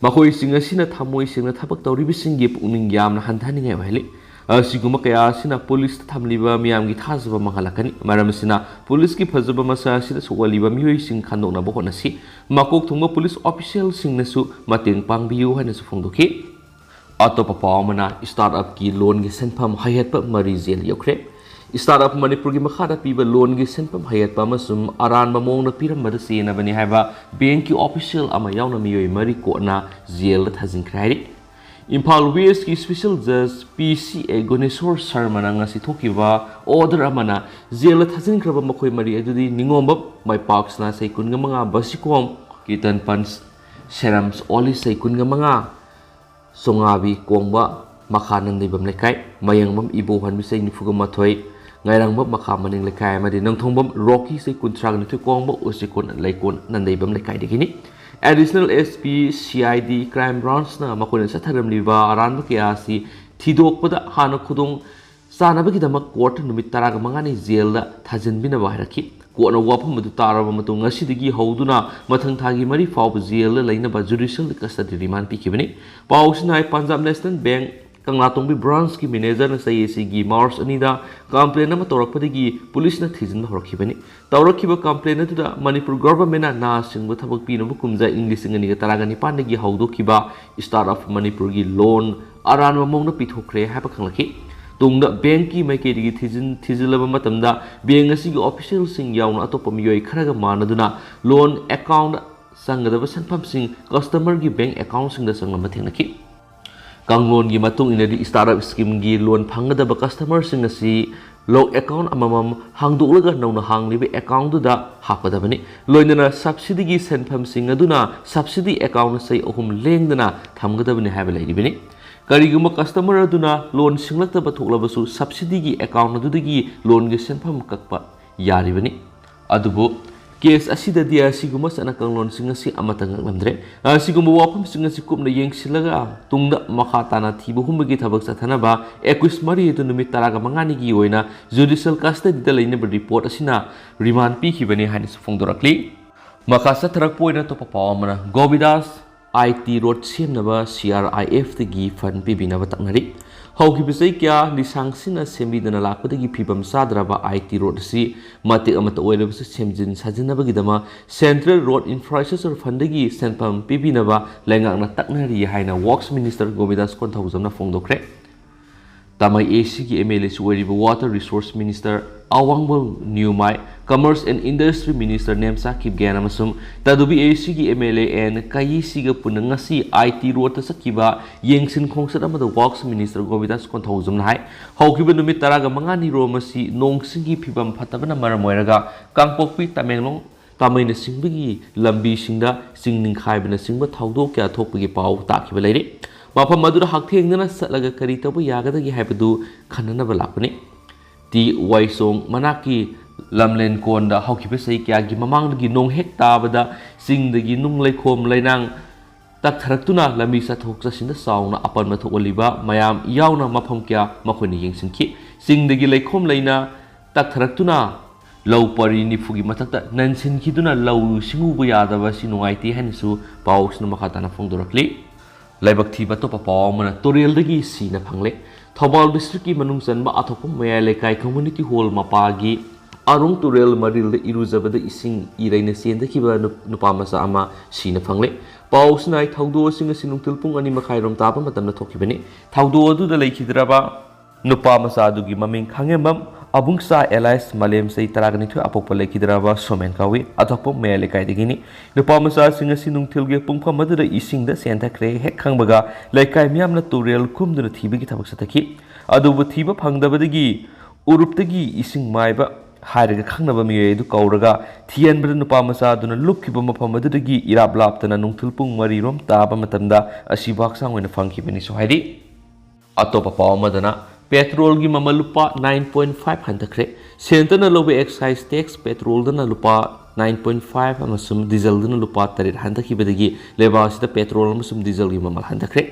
ꯃꯈꯣꯏꯁꯤꯡ ꯑꯁꯤꯅ ꯊꯃꯣꯏ ꯁꯦꯡꯅ ꯊꯕꯛ ꯇꯧꯔꯤꯕꯁꯤꯡꯒꯤ ꯄꯨꯛꯅꯤꯡ ꯌꯥꯝꯅ ꯍꯟꯊꯍꯟꯅꯤꯡꯉꯥꯏ ꯑꯣꯏꯍꯜꯂꯤ꯫ ꯑꯁꯤꯒꯨꯝꯕ ꯀꯌꯥ ꯑꯁꯤꯅ ꯄꯨꯂꯤꯁꯇ ꯊꯝꯂꯤꯕ ꯃꯤꯌꯥꯝꯒꯤ ꯊꯥꯖꯕ ꯃꯥꯡꯍꯜꯂꯛꯀꯅꯤ꯫ ꯃꯔꯝ ꯑꯁꯤꯅ ꯄꯨꯂꯤꯁꯀꯤ ꯐꯖꯕ ꯃꯁꯛ ꯑꯁꯤꯗ ꯁꯣꯛꯍꯜꯂꯤꯕ ꯃꯤꯑꯣꯏꯁꯤꯡ ꯈꯟꯗꯣꯛꯅꯕ ꯍꯣꯠꯅꯁꯤ꯫ ꯃꯀꯣꯛ ꯊꯣꯡꯕ ꯄꯨꯂꯤꯁ official ꯁꯤꯡꯅꯁꯨ ꯃꯇꯦꯡ ꯄꯥꯡꯕꯤꯌꯨ ꯍꯥꯏꯅꯁꯨ ꯐꯣꯡꯗꯣꯛꯈꯤ꯫ ꯑꯇꯣꯞꯄ ꯄꯥꯎ ꯑꯃꯅ, startup ꯀꯤ loan ꯒꯤ ꯁꯦꯟꯐꯝ ꯍꯥꯏꯍꯠꯄ ꯃꯔꯤ jail ꯌꯧꯈ꯭ꯔꯦ꯫ Start Up Manipurꯒꯤ ꯃꯈꯥꯗ ꯄꯤꯕ loanꯒꯤ ꯁꯦꯟꯐꯝ ꯍꯩꯒꯠꯄ ꯑꯃꯁꯨꯡ ꯑꯔꯥꯟꯕ ꯃꯑꯣꯡꯗ ꯄꯤꯔꯝꯕꯗ ꯆꯦꯟꯅꯕꯅꯤ ꯍꯥꯏꯕ bankꯀꯤ official ꯑꯃ ꯌꯥꯎꯅ ꯃꯤꯑꯣꯏ ꯃꯔꯤ ꯀꯣꯔꯠꯅ ꯖꯦꯜꯗ ꯊꯥꯖꯤꯟꯈ꯭ꯔꯦ ꯍꯥꯏꯔꯤ꯫ Imphal Westꯀꯤ special judge P C A Guneswar Sharmana ꯉꯁꯤ ꯊꯣꯛꯈꯤꯕ order ꯑꯃꯅ ꯖꯦꯜꯗ ꯊꯥꯖꯤꯟꯈ꯭ꯔꯕ ꯃꯈꯣꯏ ꯃꯔꯤ ꯑꯗꯨꯗꯤ ꯅꯤꯉꯣꯝꯕꯝ ꯃꯥꯏꯄꯥꯛ ꯁꯅꯥꯁꯩ ꯀꯨꯟꯒ ꯃꯉꯥ, ꯕꯁꯤꯀꯣꯝ ꯀꯤꯇꯟ ꯄꯟꯁ, ꯁꯦꯔꯝꯁ ꯑꯣꯂꯤꯁꯩ ꯀꯨꯟꯒ ꯃꯉꯥ, ꯁꯣꯉꯥꯕꯤ ꯀꯣꯡꯕ ꯃꯈꯥ ꯅꯟꯗꯩꯕꯝ ꯂꯩꯀꯥꯏ, ꯃꯌꯥꯡꯕꯝ ꯏꯕꯣꯍꯟꯕꯤꯁꯩ ꯅꯤꯐꯨꯒ ꯃꯥꯊꯣꯏ, ꯉꯥꯏꯔꯥꯡꯕꯝ ꯃꯈꯥ ꯃꯅꯤꯡ ꯂꯩꯀꯥꯏ ꯑꯃꯗꯤ ꯅꯣꯡꯊꯣꯡꯕꯝ ꯔꯣꯀꯤꯁꯩ ꯀꯨꯟꯊ꯭ꯔꯥꯒ ꯅꯤꯊꯣꯏ ꯀꯣꯡꯕ ꯎꯆꯤꯀꯣꯟ ꯂꯩꯀꯣꯟ ꯅꯟꯗꯩꯕꯝ ꯂꯩꯀꯥꯏꯗꯒꯤꯅꯤ꯫ Additional S P C I D Crime Branchꯅ ꯃꯈꯣꯏꯅ ꯆꯠꯊꯔꯝꯂꯤꯕ ꯑꯔꯥꯟꯕ ꯀꯌꯥ ꯑꯁꯤ ꯊꯤꯗꯣꯛꯄꯗ ꯍꯥꯟꯅ ꯈꯨꯗꯣꯡ ꯆꯥꯅꯕꯒꯤꯗꯃꯛ ꯀꯣꯔꯠꯇ ꯅꯨꯃꯤꯠ ꯇꯔꯥꯒ ꯃꯉꯥꯅꯤ ꯖꯦꯜꯗ ꯊꯥꯖꯤꯟꯕꯤꯅꯕ ꯍꯥꯏꯔꯛꯈꯤ꯫ ꯀꯣꯔꯠꯅ ꯋꯥꯐꯝ ꯑꯗꯨ ꯇꯥꯔꯕ ꯃꯇꯨꯡ ꯉꯁꯤꯗꯒꯤ ꯍꯧꯗꯨꯅ ꯃꯊꯪ ꯊꯥꯒꯤ ꯃꯔꯤ ꯐꯥꯎꯕ ꯖꯦꯜꯗ ꯂꯩꯅꯕ judicial custody remand ꯄꯤꯈꯤꯕꯅꯤ꯫ ꯄꯥꯎꯁꯤꯅ ꯍꯥꯏ, ꯄꯟꯖꯥꯕ ꯅꯦꯁꯅꯦꯜ ꯕꯦꯡꯛ ꯀꯪꯂꯥꯇꯣꯡꯕꯤ ꯕ꯭ꯔꯥꯟꯁꯀꯤ ꯃꯦꯅꯦꯖꯔꯅ ꯆꯍꯤ ꯑꯁꯤꯒꯤ ꯃꯥꯔꯆ ꯑꯅꯤꯗ ꯀꯝꯄ꯭ꯂꯦꯟ ꯑꯃ ꯇꯧꯔꯛꯄꯗꯒꯤ ꯄꯨꯂꯤꯁꯅ ꯊꯤꯖꯤꯟꯕ ꯍꯧꯔꯛꯈꯤꯕꯅꯤ꯫ ꯇꯧꯔꯛꯈꯤꯕ ꯀꯝꯄ꯭ꯂꯦꯟ ꯑꯗꯨꯗ ꯃꯅꯤꯄꯨꯔ ꯒꯚꯔꯟꯃꯦꯟꯠꯅ ꯅꯍꯥꯁꯤꯡꯕꯨ ꯊꯕꯛ ꯄꯤꯅꯕ ꯀꯨꯝꯖꯥ ꯏꯪ ꯂꯤꯁꯤꯡ ꯑꯅꯤꯒ ꯇꯔꯥꯒ ꯅꯤꯄꯥꯟꯗꯒꯤ ꯍꯧꯗꯣꯛꯈꯤꯕ Start Up Manipurꯒꯤ loan ꯑꯔꯥꯟꯕ ꯃꯑꯣꯡꯗ ꯄꯤꯊꯣꯛꯈ꯭ꯔꯦ ꯍꯥꯏꯕ ꯈꯪꯂꯛꯈꯤ꯫ ꯇꯨꯡꯗ ꯕꯦꯡꯛꯀꯤ ꯃꯥꯏꯀꯩꯗꯒꯤ ꯊꯤꯖꯤꯟ ꯊꯤꯖꯤꯜꯂꯕ ꯃꯇꯝꯗ ꯕꯦꯡꯛ ꯑꯁꯤꯒꯤ officialꯁꯤꯡ ꯌꯥꯎꯅ ꯑꯇꯣꯞꯄ ꯃꯤꯑꯣꯏ ꯈꯔꯒ ꯃꯥꯟꯅꯗꯨꯅ loan account ꯆꯪꯒꯗꯕ ꯁꯦꯟꯐꯝꯁꯤꯡ customerꯒꯤ bank accountꯁꯤꯡꯗ ꯆꯪꯂꯝꯕ ꯊꯦꯡꯅꯈꯤ꯫ ꯀꯥꯡꯂꯣꯟꯒꯤ ꯃꯇꯨꯡ ꯏꯟꯅꯗꯤ Start Up Schemeꯒꯤ loan ꯐꯪꯒꯗꯕ customerꯁꯤꯡ ꯑꯁꯤ ꯂꯣꯛ account ꯑꯃꯃꯝ ꯍꯥꯡꯗꯣꯛꯂꯒ ꯅꯧꯅ ꯍꯥꯡꯂꯤꯕ accountꯗꯨꯗ ꯍꯥꯞꯀꯗꯕꯅꯤ꯫ ꯂꯣꯏꯅꯅ subsidyꯒꯤ ꯁꯦꯟꯐꯝꯁꯤꯡ ꯑꯗꯨꯅ subsidy account ꯆꯍꯤ ꯑꯍꯨꯝ ꯂꯦꯡꯗꯅ ꯊꯝꯒꯗꯕꯅꯤ ꯍꯥꯏꯕ ꯂꯩꯔꯤꯕꯅꯤ꯫ ꯀꯔꯤꯒꯨꯝꯕ customer ꯑꯗꯨꯅ loan ꯁꯤꯡꯂꯛꯇꯕ ꯊꯣꯛꯂꯕꯁꯨ subsidyꯒꯤ account ꯑꯗꯨꯗꯒꯤ loanꯒꯤ ꯁꯦꯟꯐꯝ ꯀꯛꯄ ꯌꯥꯔꯤꯕꯅꯤ꯫ ꯑꯗꯨꯕꯨ case ꯑꯁꯤꯗꯗꯤ ꯑꯁꯤꯒꯨꯝꯕ ꯆꯠꯅ ꯀꯥꯡꯂꯣꯟꯁꯤꯡ ꯑꯁꯤ ꯑꯃꯠꯇ ꯉꯛꯂꯝꯗ꯭ꯔꯦ꯫ ꯑꯁꯤꯒꯨꯝꯕ ꯋꯥꯐꯝꯁꯤꯡ ꯑꯁꯤ ꯀꯨꯞꯅ ꯌꯦꯡꯁꯤꯜꯂꯒ ꯇꯨꯡꯗ ꯃꯈꯥ ꯇꯥꯅ ꯊꯤꯕ ꯍꯨꯝꯕꯒꯤ ꯊꯕꯛ ꯆꯠꯊꯅꯕ ꯑꯦꯀꯨꯏꯁ ꯃꯔꯤ ꯑꯗꯨ ꯅꯨꯃꯤꯠ ꯇꯔꯥꯒ ꯃꯉꯥꯅꯤꯒꯤ ꯑꯣꯏꯅ judicial custodyꯗ ꯂꯩꯅꯕ report ꯑꯁꯤꯅ remand ꯄꯤꯈꯤꯕꯅꯤ ꯍꯥꯏꯅꯁꯨ ꯐꯣꯡꯗꯣꯔꯛꯂꯤ꯫ ꯃꯈꯥ ꯆꯠꯊꯔꯛꯄ ꯑꯣꯏꯅ ꯑꯇꯣꯞꯄ ꯄꯥꯎ ꯑꯃꯅ, ꯒꯣꯕꯤꯗꯥꯁ I T road ꯁꯦꯝꯅꯕ C R I Fꯇꯒꯤ fund ꯄꯤꯕꯤꯅꯕ ꯇꯛꯅꯔꯤ꯫ ꯍꯧꯈꯤꯕ ꯆꯍꯤ ꯀꯌꯥ ꯂꯤꯁꯥꯡꯁꯤꯟꯅ ꯁꯦꯝꯕꯤꯗꯅ ꯂꯥꯛꯄꯗꯒꯤ ꯐꯤꯕꯝ ꯆꯥꯗ꯭ꯔꯕ I T road ꯑꯁꯤ ꯃꯇꯦꯛ ꯑꯃꯠꯇ ꯑꯣꯏꯔꯕꯁꯨ ꯁꯦꯝꯖꯤꯟ ꯁꯥꯖꯤꯟꯅꯕꯒꯤꯗꯃꯛ Central Road Infrastructure Fundꯗꯒꯤ ꯁꯦꯟꯐꯝ ꯄꯤꯕꯤꯅꯕ ꯂꯩꯉꯥꯛꯅ ꯇꯛꯅꯔꯤ ꯍꯥꯏꯅ Works Minister ꯒꯣꯕꯤꯗꯥꯁ ꯀꯣꯟꯊꯧꯖꯝꯅ ꯐꯣꯡꯗꯣꯛꯈ꯭ꯔꯦ꯫ ꯇꯥꯃꯩ ꯑꯦ ꯁꯤꯒꯤ ꯑꯦꯝ ꯑꯦꯜ ꯑꯦꯁꯨ ꯑꯣꯏꯔꯤꯕ Water Resource Minister ꯑꯋꯥꯡꯕꯝ ꯅ꯭ꯌꯨꯃꯥꯏ, Commerce and Industry Minister Nemcha Kipgen ꯑꯃꯁꯨꯡ ꯇꯥꯗꯨꯕꯤ ꯑꯦ ꯁꯤꯒꯤ ꯑꯦꯝ ꯑꯦꯜ ꯑꯦ ꯑꯦꯟ ꯀꯥꯌꯤꯁꯤꯒ ꯄꯨꯟꯅ ꯉꯁꯤ ꯑꯥꯏ ꯇꯤ ꯔꯣꯗꯇ ꯆꯠꯈꯤꯕ ꯌꯦꯡꯁꯤꯟ ꯈꯣꯡꯆꯠ ꯑꯃꯗ Works Minister ꯒꯣꯕꯤꯟꯗꯥꯁ ꯀꯣꯟꯊꯧꯖꯝꯅ ꯍꯥꯏ, ꯍꯧꯈꯤꯕ ꯅꯨꯃꯤꯠ ꯇꯔꯥꯒ ꯃꯉꯥꯅꯤ ꯔꯣꯝ ꯑꯁꯤ ꯅꯣꯡ ꯆꯤꯡꯒꯤ ꯐꯤꯕꯝ ꯐꯠꯇꯕꯅ ꯃꯔꯝ ꯑꯣꯏꯔꯒ ꯀꯥꯡꯄꯣꯛꯄꯤ, ꯇꯃꯦꯡꯂꯣꯡ, ꯇꯥꯃꯩꯅꯆꯤꯡꯕꯒꯤ ꯂꯝꯕꯤꯁꯤꯡꯗ ꯆꯤꯡ ꯅꯤꯡꯈꯥꯏꯕꯅꯆꯤꯡꯕ ꯊꯧꯗꯣꯛ ꯀꯌꯥ ꯊꯣꯛꯄꯒꯤ ꯄꯥꯎ ꯇꯥꯈꯤꯕ ꯂꯩꯔꯤ꯫ ꯃꯐꯝ ꯑꯗꯨꯗ ꯍꯛꯊꯦꯡꯅꯅ ꯆꯠꯂꯒ ꯀꯔꯤ ꯇꯧꯕ ꯌꯥꯒꯗꯒꯦ ꯍꯥꯏꯕꯗꯨ ꯈꯟꯅꯅꯕ ꯂꯥꯛꯄꯅꯤ꯫ ꯇꯤ ꯋꯥꯏꯁꯣꯡ ꯃꯅꯥꯛꯀꯤ ꯂꯝꯂꯦꯟ ꯀꯣꯟꯗ ꯍꯧꯈꯤꯕ ꯆꯍꯤ ꯀꯌꯥꯒꯤ ꯃꯃꯥꯡꯗꯒꯤ ꯅꯣꯡ ꯍꯦꯛ ꯇꯥꯕꯗ ꯆꯤꯡꯗꯒꯤ ꯅꯨꯡ ꯂꯩꯈꯣꯝ ꯂꯩꯅꯥꯡ ꯇꯛꯊꯔꯛꯇꯨꯅ ꯂꯝꯕꯤ ꯆꯠꯊꯣꯛ ꯆꯠꯁꯤꯟꯗ ꯆꯥꯎꯅ ꯑꯄꯟꯕ ꯊꯣꯛꯍꯜꯂꯤꯕ ꯃꯌꯥꯝ ꯌꯥꯎꯅ ꯃꯐꯝ ꯀꯌꯥ ꯃꯈꯣꯏꯅ ꯌꯦꯡꯁꯤꯟꯈꯤ꯫ ꯆꯤꯡꯗꯒꯤ ꯂꯩꯈꯣꯝ ꯂꯩꯅꯥ ꯇꯛꯊꯔꯛꯇꯨꯅ ꯂꯧ ꯄꯔꯤ ꯅꯤꯐꯨꯒꯤ ꯃꯊꯛꯇ ꯅꯟꯁꯤꯟꯈꯤꯗꯨꯅ ꯂꯧ ꯁꯤꯡꯎꯕ ꯌꯥꯗꯕ ꯑꯁꯤ ꯅꯨꯡꯉꯥꯏꯇꯦ ꯍꯥꯏꯅꯁꯨ ꯄꯥꯎꯁꯤꯅ ꯃꯈꯥ ꯇꯥꯅ ꯐꯣꯡꯗꯣꯔꯛꯂꯤ꯫ ꯂꯥꯏꯕꯛ ꯊꯤꯕ ꯑꯇꯣꯞꯄ ꯄꯥꯎ ꯑꯃꯅ ꯇꯨꯔꯦꯜꯗꯒꯤ ꯁꯤꯅ ꯐꯪꯂꯦ꯫ ꯊꯧꯕꯥꯜ ꯗꯤꯁꯇ꯭ꯔꯤꯛꯀꯤ ꯃꯅꯨꯡ ꯆꯟꯕ ꯑꯊꯣꯛꯄꯝ ꯃꯌꯥꯏ ꯂꯩꯀꯥꯏ ꯀꯝꯃ꯭ꯌꯨꯅꯤꯇꯤ ꯍꯣꯜ ꯃꯄꯥꯒꯤ ꯑꯔꯣꯡ ꯇꯨꯔꯦꯜ ꯃꯔꯤꯜꯗ ꯏꯔꯨꯖꯕꯗ ꯏꯁꯤꯡ ꯏꯔꯩꯅ ꯆꯦꯟꯊꯈꯤꯕ ꯅꯨ-, ꯅꯨꯄꯥ ꯃꯆꯥ ꯑꯃ ꯁꯤꯅ ꯐꯪꯂꯦ꯫ ꯄꯥꯎꯁꯤꯅ ꯍꯥꯏ, ꯊꯧꯗꯣꯛ ꯑꯁꯤ ꯉꯁꯤ ꯅꯨꯡꯊꯤꯜ ꯄꯨꯡ ꯑꯅꯤ ꯃꯈꯥꯏꯔꯣꯝ ꯇꯥꯕ ꯃꯇꯝꯗ ꯊꯣꯛꯈꯤꯕꯅꯤ꯫ ꯊꯧꯗꯣꯛ ꯑꯗꯨꯗ ꯂꯩꯈꯤꯗ꯭ꯔꯕ ꯅꯨꯄꯥ ꯃꯆꯥ ꯑꯗꯨꯒꯤ ꯃꯃꯤꯡ ꯈꯥꯉꯦꯝꯕꯝ ꯑꯕꯨꯡꯆꯥ alias ꯃꯥꯂꯦꯝ, ꯆꯍꯤ ꯇꯔꯥꯒ ꯅꯤꯊꯣꯏ ꯑꯄꯣꯛꯄ ꯂꯩꯈꯤꯗ꯭ꯔꯕ ꯁꯣꯃꯦꯟ ꯀꯧꯏ꯫ ꯑꯊꯣꯛꯄꯝ ꯃꯌꯥꯏ ꯂꯩꯀꯥꯏꯗꯒꯤꯅꯤ꯫ ꯅꯨꯄꯥ ꯃꯆꯥꯁꯤꯡ ꯑꯁꯤ ꯅꯨꯡꯊꯤꯜꯒꯤ ꯄꯨꯡꯐꯝ ꯑꯗꯨꯗ ꯏꯁꯤꯡꯗ ꯆꯦꯟꯊꯈ꯭ꯔꯦ ꯍꯦꯛ ꯈꯪꯕꯒ ꯂꯩꯀꯥꯏ ꯃꯤꯌꯥꯝꯅ ꯇꯨꯔꯦꯜ ꯀꯨꯝꯗꯨꯅ ꯊꯤꯕꯒꯤ ꯊꯕꯛ ꯆꯠꯊꯈꯤ꯫ ꯑꯗꯨꯕꯨ ꯊꯤꯕ ꯐꯪꯗꯕꯗꯒꯤ ꯎꯔꯨꯞꯇꯒꯤ ꯏꯁꯤꯡ ꯃꯥꯏꯕ ꯍꯥꯏꯔꯒ ꯈꯪꯅꯕ ꯃꯤꯑꯣꯏ ꯑꯗꯨ ꯀꯧꯔꯒ ꯊꯤꯍꯟꯕꯗ ꯅꯨꯄꯥ ꯃꯆꯥ ꯑꯗꯨꯅ ꯂꯨꯞꯈꯤꯕ ꯃꯐꯝ ꯑꯗꯨꯗꯒꯤ ꯏꯔꯥꯞ ꯂꯥꯞꯇꯅ ꯅꯨꯡꯊꯤꯜ ꯄꯨꯡ ꯃꯔꯤꯔꯣꯝ ꯇꯥꯕ ꯃꯇꯝꯗ ꯑꯁꯤꯕ ꯍꯛꯆꯥꯡ ꯑꯣꯏꯅ ꯐꯪꯈꯤꯕꯅꯤꯁꯨ ꯍꯥꯏꯔꯤ꯫ ꯑꯇꯣꯞꯄ ꯄꯥꯎ ꯑꯃꯗꯅ ꯄꯦꯇ꯭ꯔꯣꯜꯒꯤ ꯃꯃꯜ ꯂꯨꯄꯥ nine point five ꯍꯟꯊꯈ꯭ꯔꯦ꯫ ꯁꯦꯟꯇꯔꯅ ꯂꯧꯕ excise tax ꯄꯦꯇ꯭ꯔꯣꯜꯗꯅ ꯂꯨꯄꯥ nine point five ꯑꯃꯁꯨꯡ ꯗꯤꯖꯜꯗꯅ ꯂꯨꯄꯥ ꯇꯔꯦꯠ ꯍꯟꯊꯈꯤꯕꯗꯒꯤ ꯂꯩꯕꯥꯛ ꯑꯁꯤꯗ ꯄꯦꯇ꯭ꯔꯣꯜ ꯑꯃꯁꯨꯡ ꯗꯤꯖꯜꯒꯤ ꯃꯃꯜ ꯍꯟꯊꯈ꯭ꯔꯦ꯫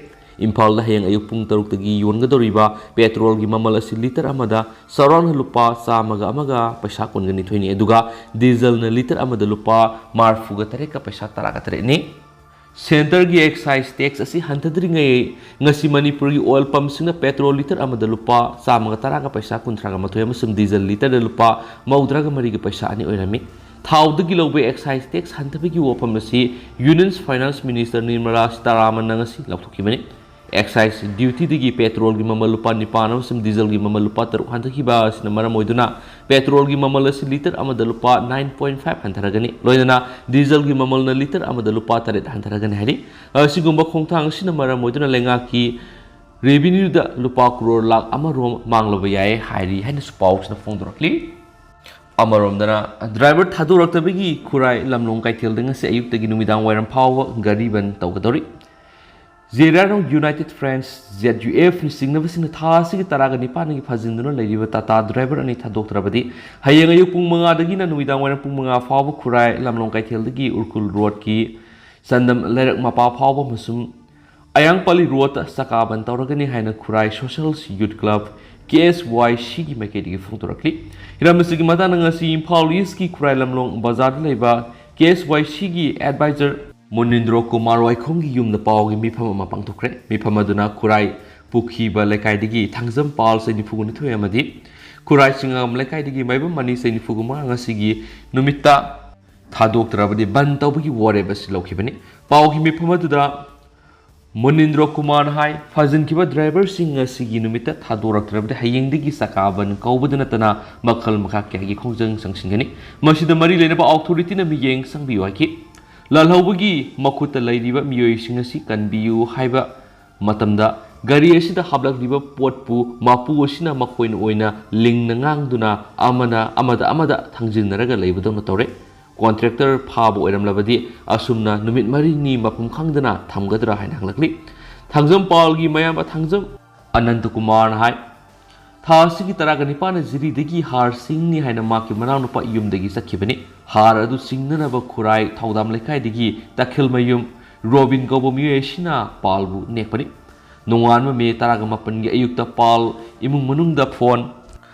ꯏꯝꯐꯥꯜꯗ ꯍꯌꯦꯡ ꯑꯌꯨꯛ ꯄꯨꯡ ꯇꯔꯨꯛꯇꯒꯤ ꯌꯣꯟꯒꯗꯧꯔꯤꯕ ꯄꯦꯇ꯭ꯔꯣꯜꯒꯤ ꯃꯃꯜ ꯑꯁꯤ ꯂꯤꯇꯔ ꯑꯃꯗ ꯆꯥꯎꯔꯥꯛꯅ ꯂꯨꯄꯥ ꯆꯥꯝꯃꯒ ꯑꯃꯒ ꯄꯩꯁꯥ ꯀꯨꯟꯒ ꯅꯤꯊꯣꯏꯅꯤ, ꯑꯗꯨꯒ ꯗꯤꯖꯜꯅ ꯂꯤꯇꯔ ꯑꯃꯗ ꯂꯨꯄꯥ ꯃꯔꯤꯐꯨꯒ ꯇꯔꯦꯠꯀ ꯄꯩꯁꯥ ꯇꯔꯥꯒ ꯇꯔꯦꯠꯅꯤ꯫ ꯁꯦꯟꯇꯔꯒꯤ excise tax ꯑꯁꯤ ꯍꯟꯊꯗ꯭ꯔꯤꯉꯩ ꯉꯁꯤ ꯃꯅꯤꯄꯨꯔꯒꯤ oil pumpꯁꯤꯡꯅ ꯄꯦꯇ꯭ꯔꯣꯜ ꯂꯤꯇꯔ ꯑꯃꯗ ꯂꯨꯄꯥ ꯆꯥꯝꯃꯒ ꯇꯔꯥꯒ ꯄꯩꯁꯥ ꯀꯨꯟꯊ꯭ꯔꯥꯒ ꯃꯥꯊꯣꯏ ꯑꯃꯁꯨꯡ ꯗꯤꯖꯜ ꯂꯤꯇꯔꯗ ꯂꯨꯄꯥ ꯃꯧꯗ꯭ꯔꯥꯒ ꯃꯔꯤꯒ ꯄꯩꯁꯥ ꯑꯅꯤ ꯑꯣꯏꯔꯝꯃꯤ꯫ ꯊꯥꯎꯗꯒꯤ ꯂꯧꯕ excise tax ꯍꯟꯊꯕꯒꯤ ꯋꯥꯐꯝ ꯑꯁꯤ Union Finance Minister ꯅꯤꯔꯃꯂꯥ ꯁꯤꯇꯥꯔꯥꯃꯟꯅ ꯉꯁꯤ ꯂꯥꯎꯊꯣꯛꯈꯤꯕꯅꯤ꯫ ꯑꯦꯛꯁꯥꯏꯖ ꯗ꯭ꯌꯨꯇꯤꯗꯒꯤ ꯄꯦꯇ꯭ꯔꯣꯜꯒꯤ ꯃꯃꯜ ꯂꯨꯄꯥ ꯅꯤꯄꯥꯟ ꯑꯃꯁꯨꯡ ꯗꯤꯖꯜꯒꯤ ꯃꯃꯜ ꯂꯨꯄꯥ ꯇꯔꯨꯛ ꯍꯟꯊꯈꯤꯕ ꯑꯁꯤꯅ ꯃꯔꯝ ꯑꯣꯏꯗꯨꯅ ꯄꯦꯇ꯭ꯔꯣꯜꯒꯤ ꯃꯃꯜ ꯑꯁꯤ ꯂꯤꯇꯔ ꯑꯃꯗ ꯂꯨꯄꯥ nine point five ꯍꯟꯊꯔꯒꯅꯤ꯫ ꯂꯣꯏꯅꯅ ꯗꯤꯖꯜꯒꯤ ꯃꯃꯜꯅ ꯂꯤꯇꯔ ꯑꯃꯗ ꯂꯨꯄꯥ ꯇꯔꯦꯠ ꯍꯟꯊꯔꯒꯅꯤ ꯍꯥꯏꯔꯤ꯫ ꯑꯁꯤꯒꯨꯝꯕ ꯈꯣꯡꯊꯥꯡ ꯑꯁꯤꯅ ꯃꯔꯝ ꯑꯣꯏꯗꯨꯅ ꯂꯩꯉꯥꯛꯀꯤ ꯔꯦꯚꯤꯅ꯭ꯌꯨꯗ ꯂꯨꯄꯥ ꯀ꯭ꯔꯣꯔ ꯂꯥꯈ ꯑꯃ ꯔꯣꯝ ꯃꯥꯡꯂꯕ ꯌꯥꯏ ꯍꯥꯏꯔꯤ ꯍꯥꯏꯅꯁꯨ ꯄꯥꯎꯁꯤꯅ ꯐꯣꯡꯗꯣꯔꯛꯂꯤ꯫ ꯑꯃꯔꯣꯝꯗꯅ, ꯗ꯭ꯔꯥꯏꯚꯔ ꯊꯥꯗꯣꯔꯛꯇꯕꯒꯤ ꯈꯨꯔꯥꯏ ꯂꯝꯂꯣꯡ ꯀꯩꯊꯦꯜꯗ ꯉꯁꯤ ꯑꯌꯨꯛꯇꯒꯤ ꯅꯨꯃꯤꯗꯥꯡ ꯋꯥꯏꯔꯝ ꯐꯥꯎꯕ ꯒꯥꯔꯤ ꯕꯟ ꯇꯧꯒꯗꯧꯔꯤ꯫ ꯖꯦꯔꯥꯔꯣꯡ ꯌꯨꯅꯥꯏꯇꯦꯗ ꯐ꯭ꯔꯦꯟꯁ, ZUF ꯅ ꯆꯤꯡꯅꯕꯁꯤꯡꯅ ꯊꯥ ꯑꯁꯤꯒꯤ ꯇꯔꯥꯒ ꯅꯤꯄꯥꯟꯒꯤ ꯐꯥꯖꯤꯟꯗꯨꯅ ꯂꯩꯔꯤꯕ ꯇꯥꯇꯥ ꯗ꯭ꯔꯥꯏꯚꯔ ꯑꯅꯤ ꯊꯥꯗꯣꯛꯇ꯭ꯔꯕꯗꯤ ꯍꯌꯦꯡ ꯑꯌꯨꯛ ꯄꯨꯡ ꯃꯉꯥꯗꯒꯤꯅ ꯅꯨꯃꯤꯗꯥꯡ ꯋꯥꯏꯔꯝ ꯄꯨꯡ ꯃꯉꯥ ꯐꯥꯎꯕ ꯈꯨꯔꯥꯏ ꯂꯝꯂꯣꯡ ꯀꯩꯊꯦꯜꯗꯒꯤ ꯎꯔꯈꯨꯜ ꯔꯣꯗꯀꯤ ꯆꯟꯗꯝ ꯂꯩꯔꯛ ꯃꯄꯥ ꯐꯥꯎꯕ ꯑꯃꯁꯨꯡ ꯑꯌꯥꯡꯄꯜꯂꯤ ꯔꯣꯗꯇ ꯆꯀꯥ ꯕꯟ ꯇꯧꯔꯒꯅꯤ ꯍꯥꯏꯅ ꯈꯨꯔꯥꯏ ꯁꯣꯁꯦꯜ ꯌꯨꯠ ꯀ꯭ꯂꯕ, KSYC ꯒꯤ ꯃꯥꯏꯀꯩꯗꯒꯤ ꯐꯣꯡꯗꯣꯔꯛꯂꯤ꯫ ꯍꯤꯔꯝ ꯑꯁꯤꯒꯤ ꯃꯇꯥꯡꯗ ꯉꯁꯤ ꯏꯝꯐꯥꯜ ꯏꯁꯀꯤ ꯈꯨꯔꯥꯏ ꯂꯝꯂꯣꯡ ꯕꯖꯥꯔꯗ ꯂꯩꯕ KSYC ꯒꯤ ꯑꯦꯗꯚꯥꯏꯖꯔ ꯃꯨꯅꯤꯟꯗ꯭ꯔꯣ ꯀꯨꯃꯥꯔ ꯋꯥꯏꯈꯣꯝꯒꯤ ꯌꯨꯝꯗ ꯄꯥꯎꯒꯤ ꯃꯤꯐꯝ ꯑꯃ ꯄꯥꯡꯊꯣꯛꯈ꯭ꯔꯦ꯫ ꯃꯤꯐꯝ ꯑꯗꯨꯅ ꯈꯨꯔꯥꯏ ꯄꯨꯈꯤꯕ ꯂꯩꯀꯥꯏꯗꯒꯤ ꯊꯥꯡꯖꯝ ꯄꯥꯜ ꯆꯍꯤ ꯅꯤꯐꯨꯅꯤꯊꯣꯏ ꯑꯃꯗꯤ ꯈꯨꯔꯥꯏ ꯆꯤꯉꯥꯝ ꯂꯩꯀꯥꯏꯗꯒꯤ ꯃꯥꯏꯕꯝ ꯃꯅꯤ ꯆꯍꯤ ꯅꯤꯐꯨꯃꯉꯥ ꯉꯁꯤꯒꯤ ꯅꯨꯃꯤꯠꯇ ꯊꯥꯗꯣꯛꯇ꯭ꯔꯕꯗꯤ ꯕꯟ ꯇꯧꯕꯒꯤ ꯋꯥꯔꯦꯞ ꯑꯁꯤ ꯂꯧꯈꯤꯕꯅꯤ꯫ ꯄꯥꯎꯒꯤ ꯃꯤꯐꯝ ꯑꯗꯨꯗ ꯃꯨꯅꯤꯟꯗ꯭ꯔꯣ ꯀꯨꯃꯥꯔꯅ ꯍꯥꯏ, ꯐꯥꯖꯤꯟꯈꯤꯕ ꯗ꯭ꯔꯥꯏꯚꯔꯁꯤꯡ ꯉꯁꯤꯒꯤ ꯅꯨꯃꯤꯠꯇ ꯊꯥꯗꯣꯔꯛꯇ꯭ꯔꯕꯗꯤ ꯍꯌꯦꯡꯗꯒꯤ ꯆꯀꯥ ꯕꯟ ꯀꯧꯕꯗ ꯅꯠꯇꯅ ꯃꯈꯜ ꯃꯈꯥ ꯀꯌꯥꯒꯤ ꯈꯣꯡꯖꯪ ꯆꯪꯁꯤꯟꯒꯅꯤ꯫ ꯃꯁꯤꯗ ꯃꯔꯤ ꯂꯩꯅꯕ ꯑꯣꯊꯣꯔꯤꯇꯤꯅ ꯃꯤꯠꯌꯦꯡ ꯆꯪꯕꯤꯌꯨ ꯍꯥꯏꯈꯤ꯫ ꯂꯥꯜꯍꯧꯕꯒꯤ ꯃꯈꯨꯠꯇ ꯂꯩꯔꯤꯕ ꯃꯤꯑꯣꯏꯁꯤꯡ ꯑꯁꯤ ꯀꯟꯕꯤꯌꯨ ꯍꯥꯏꯕ ꯃꯇꯝꯗ ꯒꯥꯔꯤ ꯑꯁꯤꯗ ꯍꯥꯞꯂꯛꯂꯤꯕ ꯄꯣꯠꯄꯨ ꯃꯄꯨ ꯑꯁꯤꯅ ꯃꯈꯣꯏꯅ ꯑꯣꯏꯅ ꯂꯤꯡꯅ ꯉꯥꯡꯗꯨꯅ ꯑꯃꯅ ꯑꯃꯗ ꯑꯃꯗ ꯊꯥꯡꯖꯤꯟꯅꯔꯒ ꯂꯩꯕꯗꯧꯅ ꯇꯧꯔꯦ꯫ ꯀꯣꯟꯇ꯭ꯔꯦꯛꯇꯔ ꯐꯥꯕ ꯑꯣꯏꯔꯝꯂꯕꯗꯤ ꯑꯁꯨꯝꯅ ꯅꯨꯃꯤꯠ ꯃꯔꯤꯅꯤ ꯃꯐꯝ ꯈꯪꯗꯅ ꯊꯝꯒꯗ꯭ꯔꯥ ꯍꯥꯏꯅ ꯍꯪꯂꯛꯂꯤ꯫ ꯊꯥꯡꯖꯝ ꯄꯥꯜꯒꯤ ꯃꯌꯥꯝꯕ ꯊꯥꯡꯖꯝ ꯑꯅꯟꯇ ꯀꯨꯃꯥꯔꯅ ꯍꯥꯏ, ꯊꯥ ꯑꯁꯤꯒꯤ ꯇꯔꯥꯒ ꯅꯤꯄꯥꯟꯗ ꯖꯤꯔꯤꯗꯒꯤ ꯍꯥꯔ ꯆꯤꯡꯅꯤ ꯍꯥꯏꯅ ꯃꯍꯥꯛꯀꯤ ꯃꯅꯥꯎꯅꯨꯄꯥ ꯌꯨꯝꯗꯒꯤ ꯆꯠꯈꯤꯕꯅꯤ꯫ ꯍꯥꯔ ꯑꯗꯨ ꯆꯤꯡꯅꯅꯕ ꯈꯨꯔꯥꯏ ꯊꯧꯗꯥꯝ ꯂꯩꯀꯥꯏꯗꯒꯤ ꯇꯈꯦꯜꯃꯌꯨꯝ ꯔꯣꯕꯤꯟ ꯀꯧꯕ ꯃꯤꯑꯣꯏ ꯑꯁꯤꯅ ꯄꯥꯜꯕꯨ ꯅꯦꯛꯄꯅꯤ꯫ ꯅꯣꯡꯉꯥꯟꯕ ꯃꯦ ꯇꯔꯥꯒ ꯃꯥꯄꯟꯒꯤ ꯑꯌꯨꯛꯇ ꯄꯥꯜ ꯏꯃꯨꯡ ꯃꯅꯨꯡꯗ ꯐꯣꯟ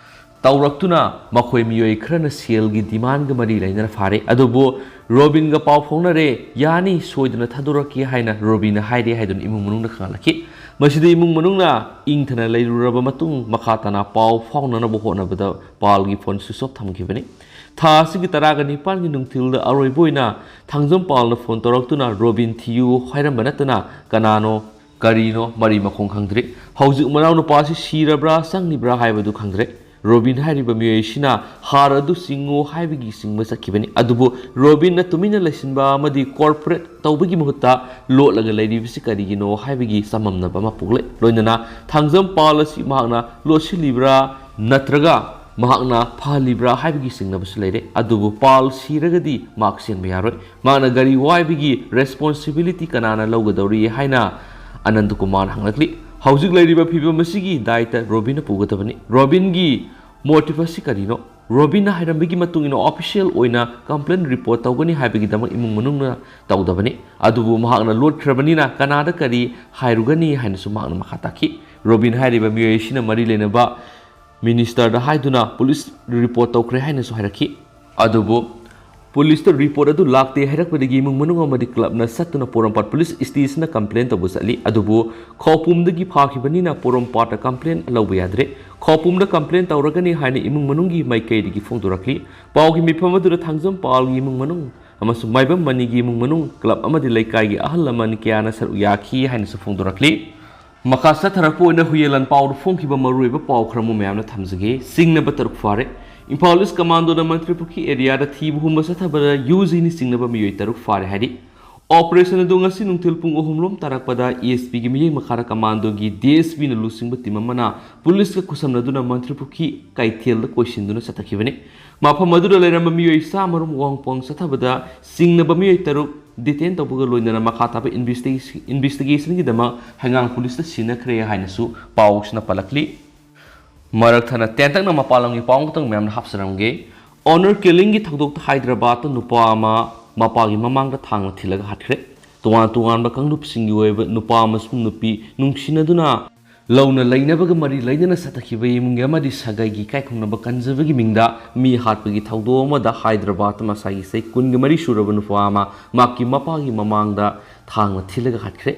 ꯇꯧꯔꯛꯇꯨꯅ ꯃꯈꯣꯏ ꯃꯤꯑꯣꯏ ꯈꯔꯅ ꯁꯦꯜꯒꯤ ꯗꯤꯃꯥꯟꯒ ꯃꯔꯤ ꯂꯩꯅꯅ ꯐꯥꯔꯦ꯫ ꯑꯗꯨꯕꯨ ꯔꯣꯕꯤꯟꯒ ꯄꯥꯎ ꯐꯥꯎꯅꯔꯦ, ꯌꯥꯅꯤ, ꯁꯣꯏꯗꯅ ꯊꯥꯗꯣꯔꯛꯀꯦ ꯍꯥꯏꯅ ꯔꯣꯕꯤꯟꯅ ꯍꯥꯏꯔꯦ ꯍꯥꯏꯗꯨꯅ ꯏꯃꯨꯡ ꯃꯅꯨꯡꯅ ꯈꯪꯍꯜꯂꯛꯈꯤ꯫ ꯃꯁꯤꯗ ꯏꯃꯨꯡ ꯃꯅꯨꯡꯅ ꯏꯪꯊꯅ ꯂꯩꯔꯨꯔꯕ ꯃꯇꯨꯡ ꯃꯈꯥ ꯇꯥꯅ ꯄꯥꯎ ꯐꯥꯎꯅꯅꯕ ꯍꯣꯠꯅꯕꯗ ꯄꯥꯜꯒꯤ ꯐꯣꯟ ꯁ꯭ꯋꯤꯆ ꯑꯣꯐ ꯊꯝꯈꯤꯕꯅꯤ꯫ ꯊꯥ ꯑꯁꯤꯒꯤ ꯇꯔꯥꯒ ꯅꯤꯄꯥꯟꯒꯤ ꯅꯨꯡꯊꯤꯜꯗ ꯑꯔꯣꯏꯕ ꯑꯣꯏꯅ ꯊꯥꯡꯖꯝ ꯄꯥꯜꯅ ꯐꯣꯟ ꯇꯧꯔꯛꯇꯨꯅ ꯔꯣꯕꯤꯟ ꯊꯤꯌꯨ ꯍꯥꯏꯔꯝꯕ ꯅꯠꯇꯅ ꯀꯅꯥꯅꯣ ꯀꯔꯤꯅꯣ ꯃꯔꯤ ꯃꯈꯣꯡ ꯈꯪꯗ꯭ꯔꯤ꯫ ꯍꯧꯖꯤꯛ ꯃꯅꯥꯎꯅꯨꯄꯥꯁꯤ ꯁꯤꯔꯕ꯭ꯔꯥ ꯆꯪꯂꯤꯕ꯭ꯔꯥ ꯍꯥꯏꯕꯗꯨ ꯈꯪꯗ꯭ꯔꯦ꯫ ꯔꯣꯕꯤꯟ ꯍꯥꯏꯔꯤꯕ ꯃꯤꯑꯣꯏ ꯑꯁꯤꯅ ꯍꯥꯔ ꯑꯗꯨ ꯆꯤꯡꯉꯨ ꯍꯥꯏꯕꯒꯤ ꯆꯤꯡꯕ ꯆꯠꯈꯤꯕꯅꯤ꯫ ꯑꯗꯨꯕꯨ ꯔꯣꯕꯤꯟꯅ ꯇꯨꯃꯤꯟꯅ ꯂꯩꯁꯤꯟꯕ ꯑꯃꯗꯤ ꯀꯣꯑꯣꯄꯔꯦꯠ ꯇꯧꯕꯒꯤ ꯃꯍꯨꯠꯇ ꯂꯣꯠꯂꯒ ꯂꯩꯔꯤꯕꯁꯤ ꯀꯔꯤꯒꯤꯅꯣ ꯍꯥꯏꯕꯒꯤ ꯆꯃꯝꯅꯕ ꯑꯃ ꯄꯣꯛꯂꯦ꯫ ꯂꯣꯏꯅꯅ ꯊꯥꯡꯖꯝ ꯄꯥꯜ ꯑꯁꯤ ꯃꯍꯥꯛꯅ ꯂꯣꯠꯁꯤꯜꯂꯤꯕ꯭ꯔꯥ ꯅꯠꯇ꯭ꯔꯒ ꯃꯍꯥꯛꯅ ꯐꯍꯜꯂꯤꯕ꯭ꯔꯥ ꯍꯥꯏꯕꯒꯤ ꯆꯤꯡꯅꯕꯁꯨ ꯂꯩꯔꯦ꯫ ꯑꯗꯨꯕꯨ ꯄꯥꯜ ꯁꯤꯔꯒꯗꯤ ꯃꯍꯥꯛ ꯆꯦꯟꯕ ꯌꯥꯔꯣꯏ꯫ ꯃꯍꯥꯛꯅ ꯒꯥꯔꯤ ꯋꯥꯏꯕꯒꯤ ꯔꯦꯁꯄꯣꯟꯁꯤꯕꯤꯂꯤꯇꯤ ꯀꯅꯥꯅ ꯂꯧꯒꯗꯧꯔꯤ ꯍꯥꯏꯅ ꯑꯅꯟꯗ ꯀꯨꯃꯥꯔꯅ ꯍꯪꯂꯛꯂꯤ꯫ ꯍꯧꯖꯤꯛ ꯂꯩꯔꯤꯕ ꯐꯤꯕꯝ ꯑꯁꯤꯒꯤ ꯗꯥꯏꯇ ꯔꯣꯕꯤꯟꯅ ꯄꯨꯒꯗꯕꯅꯤ꯫ ꯔꯣꯕꯤꯟꯒꯤ ꯃꯣꯇꯤꯚ ꯑꯁꯤ ꯀꯔꯤꯅꯣ? ꯔꯣꯕꯤꯟꯅ ꯍꯥꯏꯔꯝꯕꯒꯤ ꯃꯇꯨꯡ ꯏꯟꯅ ꯑꯣꯐꯤꯁꯤꯌꯦꯜ ꯑꯣꯏꯅ ꯀꯝꯄ꯭ꯂꯦꯟ ꯔꯤꯄꯣꯔꯠ ꯇꯧꯒꯅꯤ ꯍꯥꯏꯕꯒꯤꯗꯃꯛ ꯏꯃꯨꯡ ꯃꯅꯨꯡꯅ ꯇꯧꯗꯕꯅꯤ꯫ ꯑꯗꯨꯕꯨ ꯃꯍꯥꯛꯅ ꯂꯣꯠꯈ꯭ꯔꯕꯅꯤꯅ ꯀꯅꯥꯗ ꯀꯔꯤ ꯍꯥꯏꯔꯨꯒꯅꯤ ꯍꯥꯏꯅꯁꯨ ꯃꯍꯥꯛꯅ ꯃꯈꯥ ꯇꯥꯈꯤ꯫ ꯔꯣꯕꯤꯟ ꯍꯥꯏꯔꯤꯕ ꯃꯤꯑꯣꯏ ꯑꯁꯤꯅ ꯃꯔꯤ ꯂꯩꯅꯕ ꯃꯤꯅꯤꯁꯇꯔꯗ ꯍꯥꯏꯗꯨꯅ ꯄꯨꯂꯤꯁ ꯔꯤꯄꯣꯔꯠ ꯇꯧꯈ꯭ꯔꯦ ꯍꯥꯏꯅꯁꯨ ꯍꯥꯏꯔꯛꯈꯤ꯫ ꯑꯗꯨꯕꯨ ꯄꯨꯂꯤꯁꯇ ꯔꯤꯄꯣꯔꯠ ꯑꯗꯨ ꯂꯥꯛꯇꯦ ꯍꯥꯏꯔꯛꯄꯗꯒꯤ ꯏꯃꯨꯡ ꯃꯅꯨꯡ ꯑꯃꯗꯤ ꯀ꯭ꯂꯕꯅ ꯆꯠꯇꯨꯅ ꯄꯣꯔꯣꯝꯄꯥꯠ ꯄꯨꯂꯤꯁ ꯁ꯭ꯇꯦꯁꯟꯗ ꯀꯝꯄ꯭ꯂꯦꯟ ꯇꯧꯕ ꯆꯠꯂꯤ꯫ ꯑꯗꯨꯕꯨ ꯈꯧꯄꯨꯝꯗꯒꯤ ꯐꯥꯈꯤꯕꯅꯤꯅ ꯄꯣꯔꯣꯝꯄꯥꯠꯇ ꯀꯝꯄ꯭ꯂꯦꯟ ꯂꯧꯕ ꯌꯥꯗ꯭ꯔꯦ꯫ ꯈꯧꯄꯨꯝꯗ ꯀꯝꯄ꯭ꯂꯦꯟ ꯇꯧꯔꯒꯅꯤ ꯍꯥꯏꯅ ꯏꯃꯨꯡ ꯃꯅꯨꯡꯒꯤ ꯃꯥꯏꯀꯩꯗꯒꯤ ꯐꯣꯡꯗꯣꯔꯛꯂꯤ꯫ ꯄꯥꯎꯒꯤ ꯃꯤꯐꯝ ꯑꯗꯨꯗ ꯊꯥꯡꯖꯝ ꯄꯥꯜꯒꯤ ꯏꯃꯨꯡ ꯃꯅꯨꯡ ꯑꯃꯁꯨꯡ ꯃꯥꯏꯕꯝ ꯃꯅꯤꯒꯤ ꯏꯃꯨꯡ ꯃꯅꯨꯡ, ꯀ꯭ꯂꯕ ꯑꯃꯗꯤ ꯂꯩꯀꯥꯏꯒꯤ ꯑꯍꯜ ꯂꯃꯟ ꯀꯌꯥꯅ ꯁꯔꯨꯛ ꯌꯥꯈꯤ ꯍꯥꯏꯅꯁꯨ ꯐꯣꯡꯗꯣꯔꯛꯂꯤ꯫ ꯃꯈꯥ ꯆꯠꯊꯔꯛꯄ ꯑꯣꯏꯅ ꯍꯨꯌꯦꯟ ꯂꯥꯟꯄꯥꯎꯗ ꯐꯣꯡꯈꯤꯕ ꯃꯔꯨꯑꯣꯏꯕ ꯄꯥꯎ ꯈꯔ ꯑꯃ ꯃꯌꯥꯝꯅ ꯊꯝꯖꯒꯦ꯫ ꯆꯤꯡꯅꯕ ꯇꯔꯨꯛ ꯐꯥꯔꯦ꯫ ꯏꯝꯐꯥꯜ ꯏꯁ ꯀꯃꯥꯟꯗꯣꯅ ꯃꯟꯇ꯭ꯔꯤꯄꯨꯈ꯭ꯔꯤ ꯑꯦꯔꯤꯌꯥꯗ ꯊꯤꯕ ꯍꯨꯝꯕ ꯆꯠꯊꯕꯗ ꯌꯨ ꯖꯤꯅꯤ ꯆꯤꯡꯅꯕ ꯃꯤꯑꯣꯏ ꯇꯔꯨꯛ ꯐꯥꯔꯦ ꯍꯥꯏꯔꯤ꯫ ꯑꯣꯄꯔꯦꯁꯟ ꯑꯗꯨ ꯉꯁꯤ ꯅꯨꯡꯊꯤꯜ ꯄꯨꯡ ꯑꯍꯨꯝ ꯂꯣꯝ ꯇꯥꯔꯛꯄꯗ ꯑꯦꯁ ꯄꯤꯒꯤ ꯃꯤꯠꯌꯦꯡ ꯃꯈꯥꯗ ꯀꯃꯥꯟꯗꯣꯒꯤ ꯗꯤ ꯑꯦꯁ ꯄꯤꯅ ꯂꯨꯆꯤꯡꯕ ꯇꯤꯝ ꯑꯃꯅ ꯄꯨꯂꯤꯁꯀ ꯈꯨꯠꯁꯝꯅꯗꯨꯅ ꯃꯟꯇ꯭ꯔꯤꯄꯨꯈ꯭ꯔꯤ ꯀꯩꯊꯦꯜꯗ ꯀꯣꯏꯁꯤꯟꯗꯨꯅ ꯆꯠꯊꯈꯤꯕꯅꯤ꯫ ꯃꯐꯝ ꯑꯗꯨꯗ ꯂꯩꯔꯝꯕ ꯃꯤꯑꯣꯏ ꯆꯥꯝꯃ ꯔꯣꯝ ꯋꯥꯡꯄꯣꯡ ꯆꯠꯊꯕꯗ ꯆꯤꯡꯅꯕ ꯃꯤꯑꯣꯏ ꯇꯔꯨꯛ ꯗꯤꯇꯦꯟ ꯇꯧꯕꯒ ꯂꯣꯏꯅꯅ ꯃꯈꯥ ꯇꯥꯕ ꯏꯟꯚꯦꯁꯇꯤꯒꯦꯁꯟꯒꯤꯗꯃꯛ ꯍꯩꯉꯥꯡ ꯄꯨꯂꯤꯁꯇ ꯁꯤꯟꯅꯈ꯭ꯔꯦ ꯍꯥꯏꯅꯁꯨ ꯄꯥꯎꯁꯤꯅ ꯄꯜꯂꯛꯂꯤ꯫ ꯃꯔꯛ ꯊꯠꯅ ꯇꯦꯟꯇꯛꯅ ꯃꯄꯥꯟ ꯂꯝꯒꯤ ꯄꯥꯎ ꯑꯃꯇꯪ ꯃꯌꯥꯝꯅ ꯍꯥꯞꯆꯔꯝꯒꯦ꯫ ꯑꯣꯅꯔ ꯀꯤꯂꯤꯡꯒꯤ ꯊꯧꯗꯣꯛꯇ ꯍꯥꯏꯗ꯭ꯔꯕꯥꯗꯇ ꯅꯨꯄꯥ ꯑꯃ ꯃꯄꯥꯒꯤ ꯃꯃꯥꯡꯗ ꯊꯥꯡꯅ ꯊꯤꯜꯂꯒ ꯍꯥꯠꯈ꯭ꯔꯦ꯫ ꯇꯣꯉꯥꯟ ꯇꯣꯉꯥꯟꯕ ꯀꯥꯡꯂꯨꯞꯁꯤꯡꯒꯤ ꯑꯣꯏꯕ ꯅꯨꯄꯥ ꯑꯃꯁꯨꯡ ꯅꯨꯄꯤ ꯅꯨꯡꯁꯤꯅꯗꯨꯅ ꯂꯧꯅ ꯂꯩꯅꯕꯒ ꯃꯔꯤ ꯂꯩꯅꯅ ꯆꯠꯊꯈꯤꯕ ꯏꯃꯨꯡꯒꯤ ꯑꯃꯗꯤ ꯁꯥꯒꯩꯒꯤ ꯏꯀꯥꯏ ꯈꯨꯝꯅꯕ ꯀꯟꯖꯕꯒꯤ ꯃꯤꯡꯗ ꯃꯤ ꯍꯥꯠꯄꯒꯤ ꯊꯧꯗꯣꯛ ꯑꯃꯗ ꯍꯥꯏꯗ꯭ꯔꯕꯥꯗꯇ ꯃꯁꯥꯒꯤ ꯆꯍꯤ ꯀꯨꯟꯒ ꯃꯔꯤ ꯁꯨꯔꯕ ꯅꯨꯄꯥ ꯑꯃ ꯃꯍꯥꯛꯀꯤ ꯃꯄꯥꯒꯤ ꯃꯃꯥꯡꯗ ꯊꯥꯡꯅ ꯊꯤꯜꯂꯒ ꯍꯥꯠꯈ꯭ꯔꯦ꯫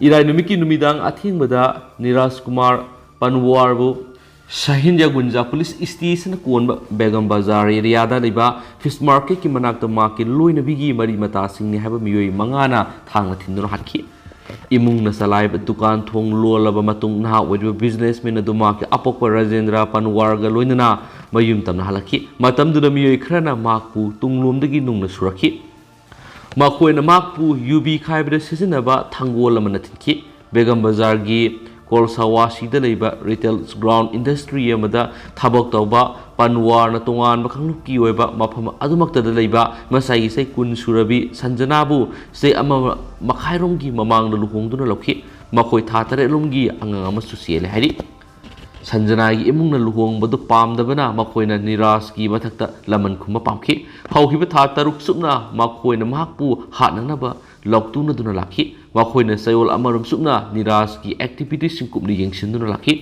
ꯏꯔꯥꯏ ꯅꯨꯃꯤꯠꯀꯤ ꯅꯨꯃꯤꯗꯥꯡ ꯑꯊꯦꯡꯕꯗ ꯅꯤꯔꯥꯖ ꯀꯨꯃꯥꯔ ꯄꯟꯋꯥꯔꯕꯨ ꯁꯍꯤꯟꯌꯥꯒꯨꯟꯖꯥ ꯄꯨꯂꯤꯁ ꯁ꯭ꯇꯦꯁꯟꯅ ꯀꯣꯟꯕ ꯕꯦꯒꯝ ꯕꯖꯥꯔ ꯑꯦꯔꯤꯌꯥꯗ ꯂꯩꯕ ꯐꯤꯁ ꯃꯥꯔꯀꯦꯠꯀꯤ ꯃꯅꯥꯛꯇ ꯃꯍꯥꯛꯀꯤ ꯂꯣꯏꯅꯕꯤꯒꯤ ꯃꯔꯤ ꯃꯇꯥꯁꯤꯡꯅꯤ ꯍꯥꯏꯕ ꯃꯤꯑꯣꯏ ꯃꯉꯥꯅ ꯊꯥꯡꯅ ꯊꯤꯟꯗꯨꯅ ꯍꯥꯠꯈꯤ꯫ ꯏꯃꯨꯡꯅ ꯆꯂꯥꯏꯕ ꯗꯨꯀꯥꯟ ꯊꯣꯡ ꯂꯣꯜꯂꯕ ꯃꯇꯨꯡ, ꯅꯍꯥ ꯑꯣꯏꯔꯤꯕ businessman ꯑꯗꯨ ꯃꯍꯥꯛꯀꯤ ꯑꯄꯣꯛꯄ ꯔꯥꯖꯦꯟꯗ꯭ꯔ ꯄꯟꯋꯥꯔꯒ ꯂꯣꯏꯅꯅ ꯃꯌꯨꯝ ꯇꯝꯅ ꯍꯜꯂꯛꯈꯤ꯫ ꯃꯇꯝꯗꯨꯗ ꯃꯤꯑꯣꯏ ꯈꯔꯅ ꯃꯍꯥꯛꯄꯨ ꯇꯨꯡꯂꯣꯝꯗꯒꯤ ꯅꯨꯡꯅ ꯁꯨꯔꯛꯈꯤ꯫ ꯃꯈꯣꯏꯅ ꯃꯍꯥꯛꯄꯨ ꯌꯨꯕꯤ ꯈꯥꯏꯕꯗ ꯁꯤꯖꯤꯟꯅꯕ ꯊꯥꯡꯒꯣꯜ ꯑꯃꯅ ꯊꯤꯟꯈꯤ꯫ ꯕꯦꯒꯝ ꯕꯖꯥꯔꯒꯤ ꯀꯣꯜꯁꯥꯋꯥꯁꯤꯗ ꯂꯩꯕ retail ground industry ꯑꯃꯗ ꯊꯕꯛ ꯇꯧꯕ ꯄꯟꯋꯥꯔꯅ ꯇꯣꯉꯥꯟꯕ ꯀꯥꯡꯂꯨꯞꯀꯤ ꯑꯣꯏꯕ ꯃꯐꯝ ꯑꯗꯨꯃꯛꯇꯗ ꯂꯩꯕ ꯃꯁꯥꯒꯤ ꯆꯍꯤ ꯀꯨꯟ ꯁꯨꯔꯕꯤ ꯁꯟꯖꯅꯥꯕꯨ ꯆꯍꯤ ꯑꯃ ꯃꯈꯥꯏꯔꯣꯝꯒꯤ ꯃꯃꯥꯡꯗ ꯂꯨꯍꯣꯡꯗꯨꯅ ꯂꯧꯈꯤ꯫ ꯃꯈꯣꯏ ꯊꯥ ꯇꯔꯦꯠꯂꯣꯝꯒꯤ ꯑꯉꯥꯡ ꯑꯃꯁꯨ ꯆꯦꯜꯂꯦ ꯍꯥꯏꯔꯤ꯫ ꯁꯟꯖꯅꯥꯒꯤ ꯏꯃꯨꯡꯅ ꯂꯨꯍꯣꯡꯕꯗꯨ ꯄꯥꯝꯗꯕꯅ ꯃꯈꯣꯏꯅ ꯅꯤꯔꯥꯖꯀꯤ ꯃꯊꯛꯇ ꯂꯃꯟ ꯈꯨꯝꯕ ꯄꯥꯝꯈꯤ꯫ ꯍꯧꯈꯤꯕ ꯊꯥ ꯇꯔꯨꯛ ꯆꯨꯞꯅ ꯃꯈꯣꯏꯅ ꯃꯍꯥꯛꯄꯨ ꯍꯥꯠꯅꯅꯕ ꯂꯥꯎꯇꯨꯅꯗꯨꯅ ꯂꯥꯛꯈꯤ꯫ ꯃꯈꯣꯏꯅ ꯆꯌꯣꯜ ꯑꯃꯔꯣꯝ ꯆꯨꯞꯅ ꯅꯤꯔꯥꯖꯀꯤ activityꯁꯤꯡ ꯀꯨꯞꯅ ꯌꯦꯡꯁꯤꯟꯗꯨꯅ ꯂꯥꯛꯈꯤ꯫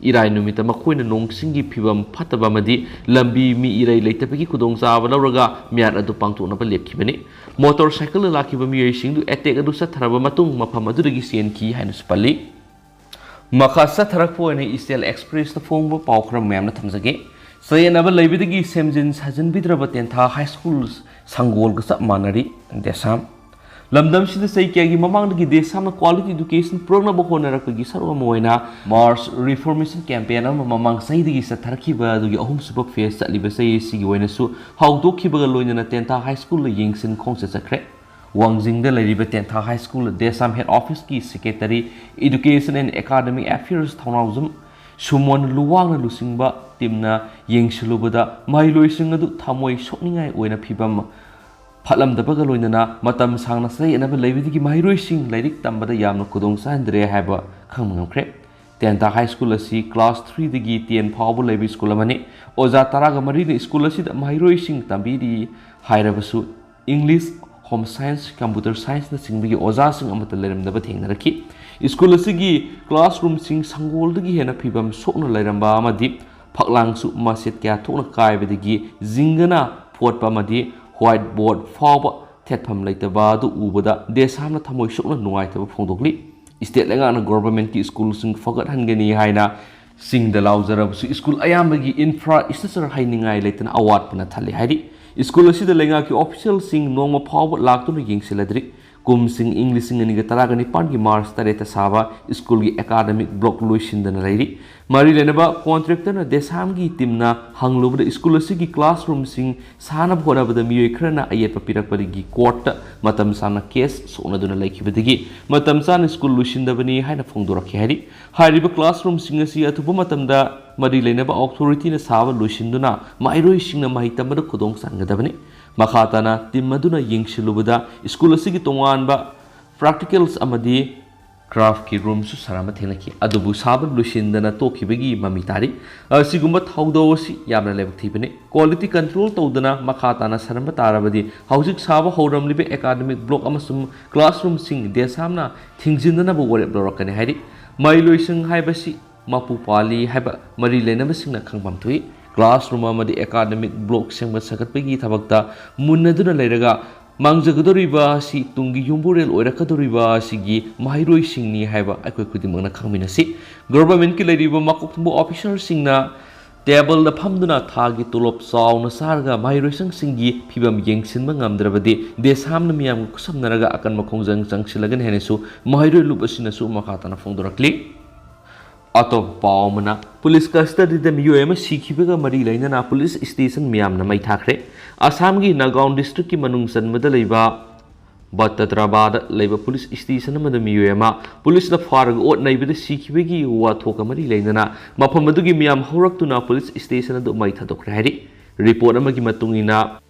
ꯏꯔꯥꯏ ꯅꯨꯃꯤꯠꯇ ꯃꯈꯣꯏꯅ ꯅꯣꯡꯁꯤꯡꯒꯤ ꯐꯤꯕꯝ ꯐꯠꯇꯕ ꯑꯃꯗꯤ ꯂꯝꯕꯤ ꯃꯤ ꯏꯔꯩ ꯂꯩꯇꯕꯒꯤ ꯈꯨꯗꯣꯡꯆꯥꯕ ꯂꯧꯔꯒ ꯃꯤꯍꯥꯠ ꯑꯗꯨ ꯄꯥꯡꯊꯣꯛꯅꯕ ꯂꯦꯞꯈꯤꯕꯅꯤ꯫ Motorcycleꯗ ꯂꯥꯛꯈꯤꯕ ꯃꯤꯑꯣꯏꯁꯤꯡꯗꯨ attack ꯑꯗꯨ ꯆꯠꯊꯔꯕ ꯃꯇꯨꯡ ꯃꯐꯝ ꯑꯗꯨꯗꯒꯤ ꯆꯦꯟꯈꯤ ꯍꯥꯏꯅꯁꯨ ꯄꯜꯂꯤ꯫ ꯃꯈꯥ ꯆꯠꯊꯔꯛꯄ ꯑꯣꯏꯅ ꯏꯆꯦꯜ Expressꯇ ꯐꯣꯡꯕ ꯄꯥꯎ ꯈꯔ ꯃꯌꯥꯝꯅ ꯊꯝꯖꯒꯦ꯫ ꯆꯌꯦꯠꯅꯕ ꯂꯩꯕꯗꯒꯤ ꯁꯦꯝꯖꯤꯟ ꯁꯥꯖꯤꯟꯕꯤꯗ꯭ꯔꯕ ꯇꯦꯟꯊꯥ High School ꯁꯪꯒꯣꯜꯒ ꯆꯞ ꯃꯥꯟꯅꯔꯤ꯫ ꯗꯦꯁꯥꯝ꯫ ꯂꯝꯗꯝꯁꯤꯗ ꯆꯍꯤ ꯀꯌꯥꯒꯤ ꯃꯃꯥꯡꯗꯒꯤ ꯗꯦꯁꯥꯝꯅ quality education ꯄꯨꯔꯛꯅꯕ ꯍꯣꯠꯅꯔꯛꯄꯒꯤ ꯁꯔꯨꯛ ꯑꯃ ꯑꯣꯏꯅ March Reformation Campaign ꯑꯃ ꯃꯃꯥꯡ ꯆꯍꯤꯗꯒꯤ ꯆꯠꯊꯔꯛꯈꯤꯕ ꯑꯗꯨꯒꯤ ꯑꯍꯨꯝꯁꯨꯕ phase ꯆꯠꯂꯤꯕ ꯆꯍꯤ ꯑꯁꯤꯒꯤ ꯑꯣꯏꯅꯁꯨ ꯍꯧꯗꯣꯛꯈꯤꯕꯒ ꯂꯣꯏꯅꯅ ꯇꯦꯟꯊꯥ High Schoolꯗ ꯌꯦꯡꯁꯤꯟ ꯈꯣꯡꯆꯠ ꯆꯠꯈ꯭ꯔꯦ꯫ ꯋꯥꯡꯖꯤꯡꯗ ꯂꯩꯔꯤꯕ ꯇꯦꯟꯊꯥ High School ꯗꯦꯁꯥꯝ Head Officeꯀꯤ Secretary, Education and Academic Affairs ꯊꯧꯅꯥꯎꯖꯝ ꯁꯨꯃꯣꯟ ꯂꯨꯋꯥꯡꯅ ꯂꯨꯆꯤꯡꯕ teamꯅ ꯌꯦꯡꯁꯤꯜꯂꯨꯕꯗ ꯃꯍꯩꯔꯣꯏꯁꯤꯡ ꯑꯗꯨ ꯊꯃꯣꯏ ꯁꯣꯛꯅꯤꯡꯉꯥꯏ ꯑꯣꯏꯅ ꯐꯤꯕꯝ ꯐꯠꯂꯝꯗꯕꯒ ꯂꯣꯏꯅꯅ ꯃꯇꯝ ꯁꯥꯡꯅ ꯆꯌꯦꯠꯅꯕ ꯂꯩꯕꯗꯒꯤ ꯃꯍꯩꯔꯣꯏꯁꯤꯡ ꯂꯥꯏꯔꯤꯛ ꯇꯝꯕꯗ ꯌꯥꯝꯅ ꯈꯨꯗꯣꯡ ꯆꯥꯍꯟꯗ꯭ꯔꯦ ꯍꯥꯏꯕ ꯈꯪꯕ ꯉꯝꯈ꯭ꯔꯦ꯫ ꯇꯦꯟꯊꯥ High School ꯑꯁꯤ class threeꯗꯒꯤ ten ꯐꯥꯎꯕ ꯂꯩꯕ school ꯑꯃꯅꯤ꯫ ꯑꯣꯖꯥ ꯇꯔꯥꯒ ꯃꯔꯤꯅ school ꯑꯁꯤꯗ ꯃꯍꯩꯔꯣꯏꯁꯤꯡ ꯇꯝꯕꯤꯔꯤ ꯍꯥꯏꯔꯕꯁꯨ English, Home Science, Computer Scienceꯅꯆꯤꯡꯕꯒꯤ ꯑꯣꯖꯥꯁꯤꯡ ꯑꯃꯠꯇ ꯂꯩꯔꯝꯗꯕ ꯊꯦꯡꯅꯔꯛꯈꯤ꯫ School ꯑꯁꯤꯒꯤ classroomꯁꯤꯡ ꯁꯪꯒꯣꯜꯗꯒꯤ ꯍꯦꯟꯅ ꯐꯤꯕꯝ ꯁꯣꯛꯅ ꯂꯩꯔꯝꯕ ꯑꯃꯗꯤ ꯐꯛꯂꯥꯡꯁꯨ ꯃꯆꯦꯠ ꯀꯌꯥ ꯊꯣꯛꯅ ꯀꯥꯏꯕꯗꯒꯤ ꯖꯤꯡꯒꯅ ꯐꯣꯠꯄ ꯑꯃꯗꯤ white board ꯐꯥꯎꯕ ꯊꯦꯠꯐꯝ ꯂꯩꯇꯕ ꯑꯗꯨ ꯎꯕꯗ ꯗꯦꯁꯥꯝꯅ ꯊꯃꯣꯏ ꯁꯣꯛꯅ ꯅꯨꯡꯉꯥꯏꯇꯕ ꯐꯣꯡꯗꯣꯛꯂꯤ꯫ State ꯂꯩꯉꯥꯛꯅ governmentꯀꯤ schoolꯁꯤꯡ ꯐꯒꯠꯍꯟꯒꯅꯤ ꯍꯥꯏꯅ ꯆꯤꯡꯗ ꯂꯥꯎꯖꯔꯕꯁꯨ school ꯑꯌꯥꯝꯕꯒꯤ infrastructure ꯍꯥꯏꯅꯤꯡꯉꯥꯏ ꯂꯩꯇꯅ ꯑꯋꯥꯠꯄꯅ ꯊꯜꯂꯤ ꯍꯥꯏꯔꯤ꯫ School ꯑꯁꯤꯗ ꯂꯩꯉꯥꯛꯀꯤ officialꯁꯤꯡ ꯅꯣꯡꯃ ꯐꯥꯎꯕ ꯂꯥꯛꯇꯨꯅ ꯌꯦꯡꯁꯤꯜꯂꯗ꯭ꯔꯤ꯫ ꯀꯨꯝꯁꯤꯡ ꯏꯪ ꯂꯤꯁꯤꯡ ꯑꯅꯤꯒ ꯇꯔꯥꯒ ꯅꯤꯄꯥꯟꯒꯤ ꯃꯥꯔꯆ ꯇꯔꯦꯠꯇ ꯁꯥꯕ ꯁ꯭ꯀꯨꯜꯒꯤ ꯑꯦꯀꯥꯗꯃꯤꯛ ꯕ꯭ꯂꯣꯛ ꯂꯣꯏꯁꯤꯟꯗꯅ ꯂꯩꯔꯤ꯫ ꯃꯔꯤ ꯂꯩꯅꯕ ꯀꯣꯟꯇ꯭ꯔꯦꯛꯇꯔꯅ ꯗꯦꯁꯥꯝꯒꯤ ꯇꯤꯝꯅ ꯍꯪꯂꯨꯕꯗ ꯁ꯭ꯀꯨꯜ ꯑꯁꯤꯒꯤ ꯀ꯭ꯂꯥꯁꯔꯨꯝꯁꯤꯡ ꯁꯥꯅꯕ ꯍꯣꯠꯅꯕꯗ ꯃꯤꯑꯣꯏ ꯈꯔꯅ ꯑꯌꯦꯠꯄ ꯄꯤꯔꯛꯄꯗꯒꯤ ꯀꯣꯔꯠꯇ ꯃꯇꯝ ꯆꯥꯅ ꯀꯦꯁ ꯁꯣꯛꯅꯗꯨꯅ ꯂꯩꯈꯤꯕꯗꯒꯤ ꯃꯇꯝ ꯆꯥꯅ ꯁ꯭ꯀꯨꯜ ꯂꯣꯏꯁꯤꯟꯗꯕꯅꯤ ꯍꯥꯏꯅ ꯐꯣꯡꯗꯣꯔꯛꯈꯤ ꯍꯥꯏꯔꯤ꯫ ꯍꯥꯏꯔꯤꯕ ꯀ꯭ꯂꯥꯁꯔꯨꯝꯁꯤꯡ ꯑꯁꯤ ꯑꯊꯨꯕ ꯃꯇꯝꯗ ꯃꯔꯤ ꯂꯩꯅꯕ ꯑꯣꯊꯣꯔꯤꯇꯤꯅ ꯁꯥꯕ ꯂꯣꯏꯁꯤꯟꯗꯨꯅ ꯃꯍꯩꯔꯣꯏꯁꯤꯡꯅ ꯃꯍꯩ ꯇꯝꯕꯗ ꯈꯨꯗꯣꯡ ꯆꯥꯍꯟꯒꯗꯕꯅꯤ꯫ ꯃꯈꯥ ꯇꯥꯅ ꯇꯤꯝ ꯑꯗꯨꯅ ꯌꯦꯡꯁꯤꯜꯂꯨꯕꯗ ꯁ꯭ꯀꯨꯜ ꯑꯁꯤꯒꯤ ꯇꯣꯉꯥꯟꯕ ꯄ꯭ꯔꯥꯛꯇꯤꯀꯦꯜꯁ ꯑꯃꯗꯤ ꯀ꯭ꯔꯥꯐꯀꯤ ꯔꯨꯝꯁꯨ ꯁꯥꯔꯝꯕ ꯊꯦꯡꯅꯈꯤ꯫ ꯑꯗꯨꯕꯨ ꯁꯥꯕ ꯂꯣꯏꯁꯤꯟꯗꯅ ꯇꯣꯛꯈꯤꯕꯒꯤ ꯃꯃꯤ ꯇꯥꯔꯤ꯫ ꯑꯁꯤꯒꯨꯝꯕ ꯊꯧꯗꯧ ꯑꯁꯤ ꯌꯥꯝꯅ ꯂꯥꯏꯕꯛ ꯊꯤꯕꯅꯤ꯫ ꯀ꯭ꯋꯥꯂꯤꯇꯤ ꯀꯟꯇ꯭ꯔꯣꯜ ꯇꯧꯗꯅ ꯃꯈꯥ ꯇꯥꯅ ꯁꯥꯔꯝꯕ ꯇꯥꯔꯕꯗꯤ ꯍꯧꯖꯤꯛ ꯁꯥꯕ ꯍꯧꯔꯝꯂꯤꯕ ꯑꯦꯀꯥꯗꯃꯤꯛ ꯕ꯭ꯂꯣꯛ ꯑꯃꯁꯨꯡ ꯀ꯭ꯂꯥꯁꯔꯨꯝꯁꯤꯡ ꯗꯦꯁꯥꯝꯅ ꯊꯤꯡꯖꯤꯟꯗꯅꯕ ꯋꯥꯔꯦꯞ ꯂꯧꯔꯛꯀꯅꯤ ꯍꯥꯏꯔꯤ꯫ ꯃꯍꯩꯂꯣꯏꯁꯪ ꯍꯥꯏꯕꯁꯤ ꯃꯄꯨ ꯄꯥꯜꯂꯤ ꯍꯥꯏꯕ ꯃꯔꯤ ꯂꯩꯅꯕꯁꯤꯡꯅ ꯈꯪꯐꯝ ꯊꯣꯛꯏ꯫ ꯀ꯭ꯂꯥꯁꯔꯨꯝ ꯑꯃꯗꯤ ꯑꯦꯀꯥꯗꯃꯤꯛ ꯕ꯭ꯂꯣꯛ ꯁꯦꯝꯒꯠ ꯁꯥꯒꯠꯄꯒꯤ ꯊꯕꯛꯇ ꯃꯨꯟꯅꯗꯨꯅ ꯂꯩꯔꯒ ꯃꯥꯡꯖꯒꯗꯧꯔꯤꯕ ꯑꯁꯤ ꯇꯨꯡꯒꯤ ꯌꯨꯝꯕꯨꯔꯦꯜ ꯑꯣꯏꯔꯛꯀꯗꯧꯔꯤꯕ ꯑꯁꯤꯒꯤ ꯃꯍꯩꯔꯣꯏꯁꯤꯡꯅꯤ ꯍꯥꯏꯕ ꯑꯩꯈꯣꯏ ꯈꯨꯗꯤꯡꯃꯛꯅ ꯈꯪꯃꯤꯟꯅꯁꯤ꯫ ꯒꯚꯔꯟꯃꯦꯟꯠꯀꯤ ꯂꯩꯔꯤꯕ ꯃꯀꯣꯛ ꯊꯣꯡꯕ ꯑꯣꯐꯤꯁꯔꯁꯤꯡꯅ ꯇꯦꯕꯜꯗ ꯐꯝꯗꯨꯅ ꯊꯥꯒꯤ ꯇꯣꯂꯣꯞ ꯆꯥꯎꯅ ꯆꯥꯔꯒ ꯃꯍꯩꯔꯣꯏꯁꯪꯁꯤꯡꯒꯤ ꯐꯤꯕꯝ ꯌꯦꯡꯁꯤꯟꯕ ꯉꯝꯗ꯭ꯔꯕꯗꯤ ꯗꯦꯁꯥꯝꯅ ꯃꯤꯌꯥꯝꯒ ꯈꯨꯠꯁꯝꯅꯔꯒ ꯑꯀꯟꯕ ꯈꯣꯡꯖꯪ ꯆꯪꯁꯤꯜꯂꯒꯅꯤ ꯍꯥꯏꯅꯁꯨ ꯃꯍꯩꯔꯣꯏ ꯂꯨꯞ ꯑꯁꯤꯅꯁꯨ ꯃꯈꯥ ꯇꯥꯅ ꯐꯣꯡꯗꯣꯔꯛꯂꯤ꯫ ꯑꯇꯣꯞꯄ ꯄꯥꯎ ꯑꯃꯅ, ꯄꯨꯂꯤꯁ ꯀꯁꯇꯗꯤꯗ ꯃꯤꯑꯣꯏ ꯑꯃ ꯁꯤꯈꯤꯕꯒ ꯃꯔꯤ ꯂꯩꯅꯅ ꯄꯨꯂꯤꯁ ꯁ꯭ꯇꯦꯁꯟ ꯃꯤꯌꯥꯝꯅ ꯃꯩ ꯊꯥꯈ꯭ꯔꯦ꯫ ꯑꯁꯥꯝꯒꯤ ꯅꯥꯒꯥꯎꯟ ꯗꯤꯁꯇ꯭ꯔꯤꯛꯀꯤ ꯃꯅꯨꯡ ꯆꯟꯕꯗ ꯂꯩꯕ ꯕꯇꯗ꯭ꯔꯕꯥꯗ ꯂꯩꯕ ꯄꯨꯂꯤꯁ ꯁ꯭ꯇꯦꯁꯟ ꯑꯃꯗ ꯃꯤꯑꯣꯏ ꯑꯃ ꯄꯨꯂꯤꯁꯅ ꯐꯥꯔꯒ ꯑꯣꯠ ꯅꯩꯕꯗ ꯁꯤꯈꯤꯕꯒꯤ ꯋꯥꯊꯣꯛꯀ ꯃꯔꯤ ꯂꯩꯅꯅ ꯃꯐꯝ ꯑꯗꯨꯒꯤ ꯃꯤꯌꯥꯝ ꯍꯧꯔꯛꯇꯨꯅ ꯄꯨꯂꯤꯁ ꯁ꯭ꯇꯦꯁꯟ ꯑꯗꯨ ꯃꯩ ꯊꯥꯗꯣꯛꯈ꯭ꯔꯦ ꯍꯥꯏꯔꯤ꯫ ꯔꯤꯄꯣꯔꯠ ꯑꯃꯒꯤ ꯃꯇꯨꯡ ꯏꯟꯅ,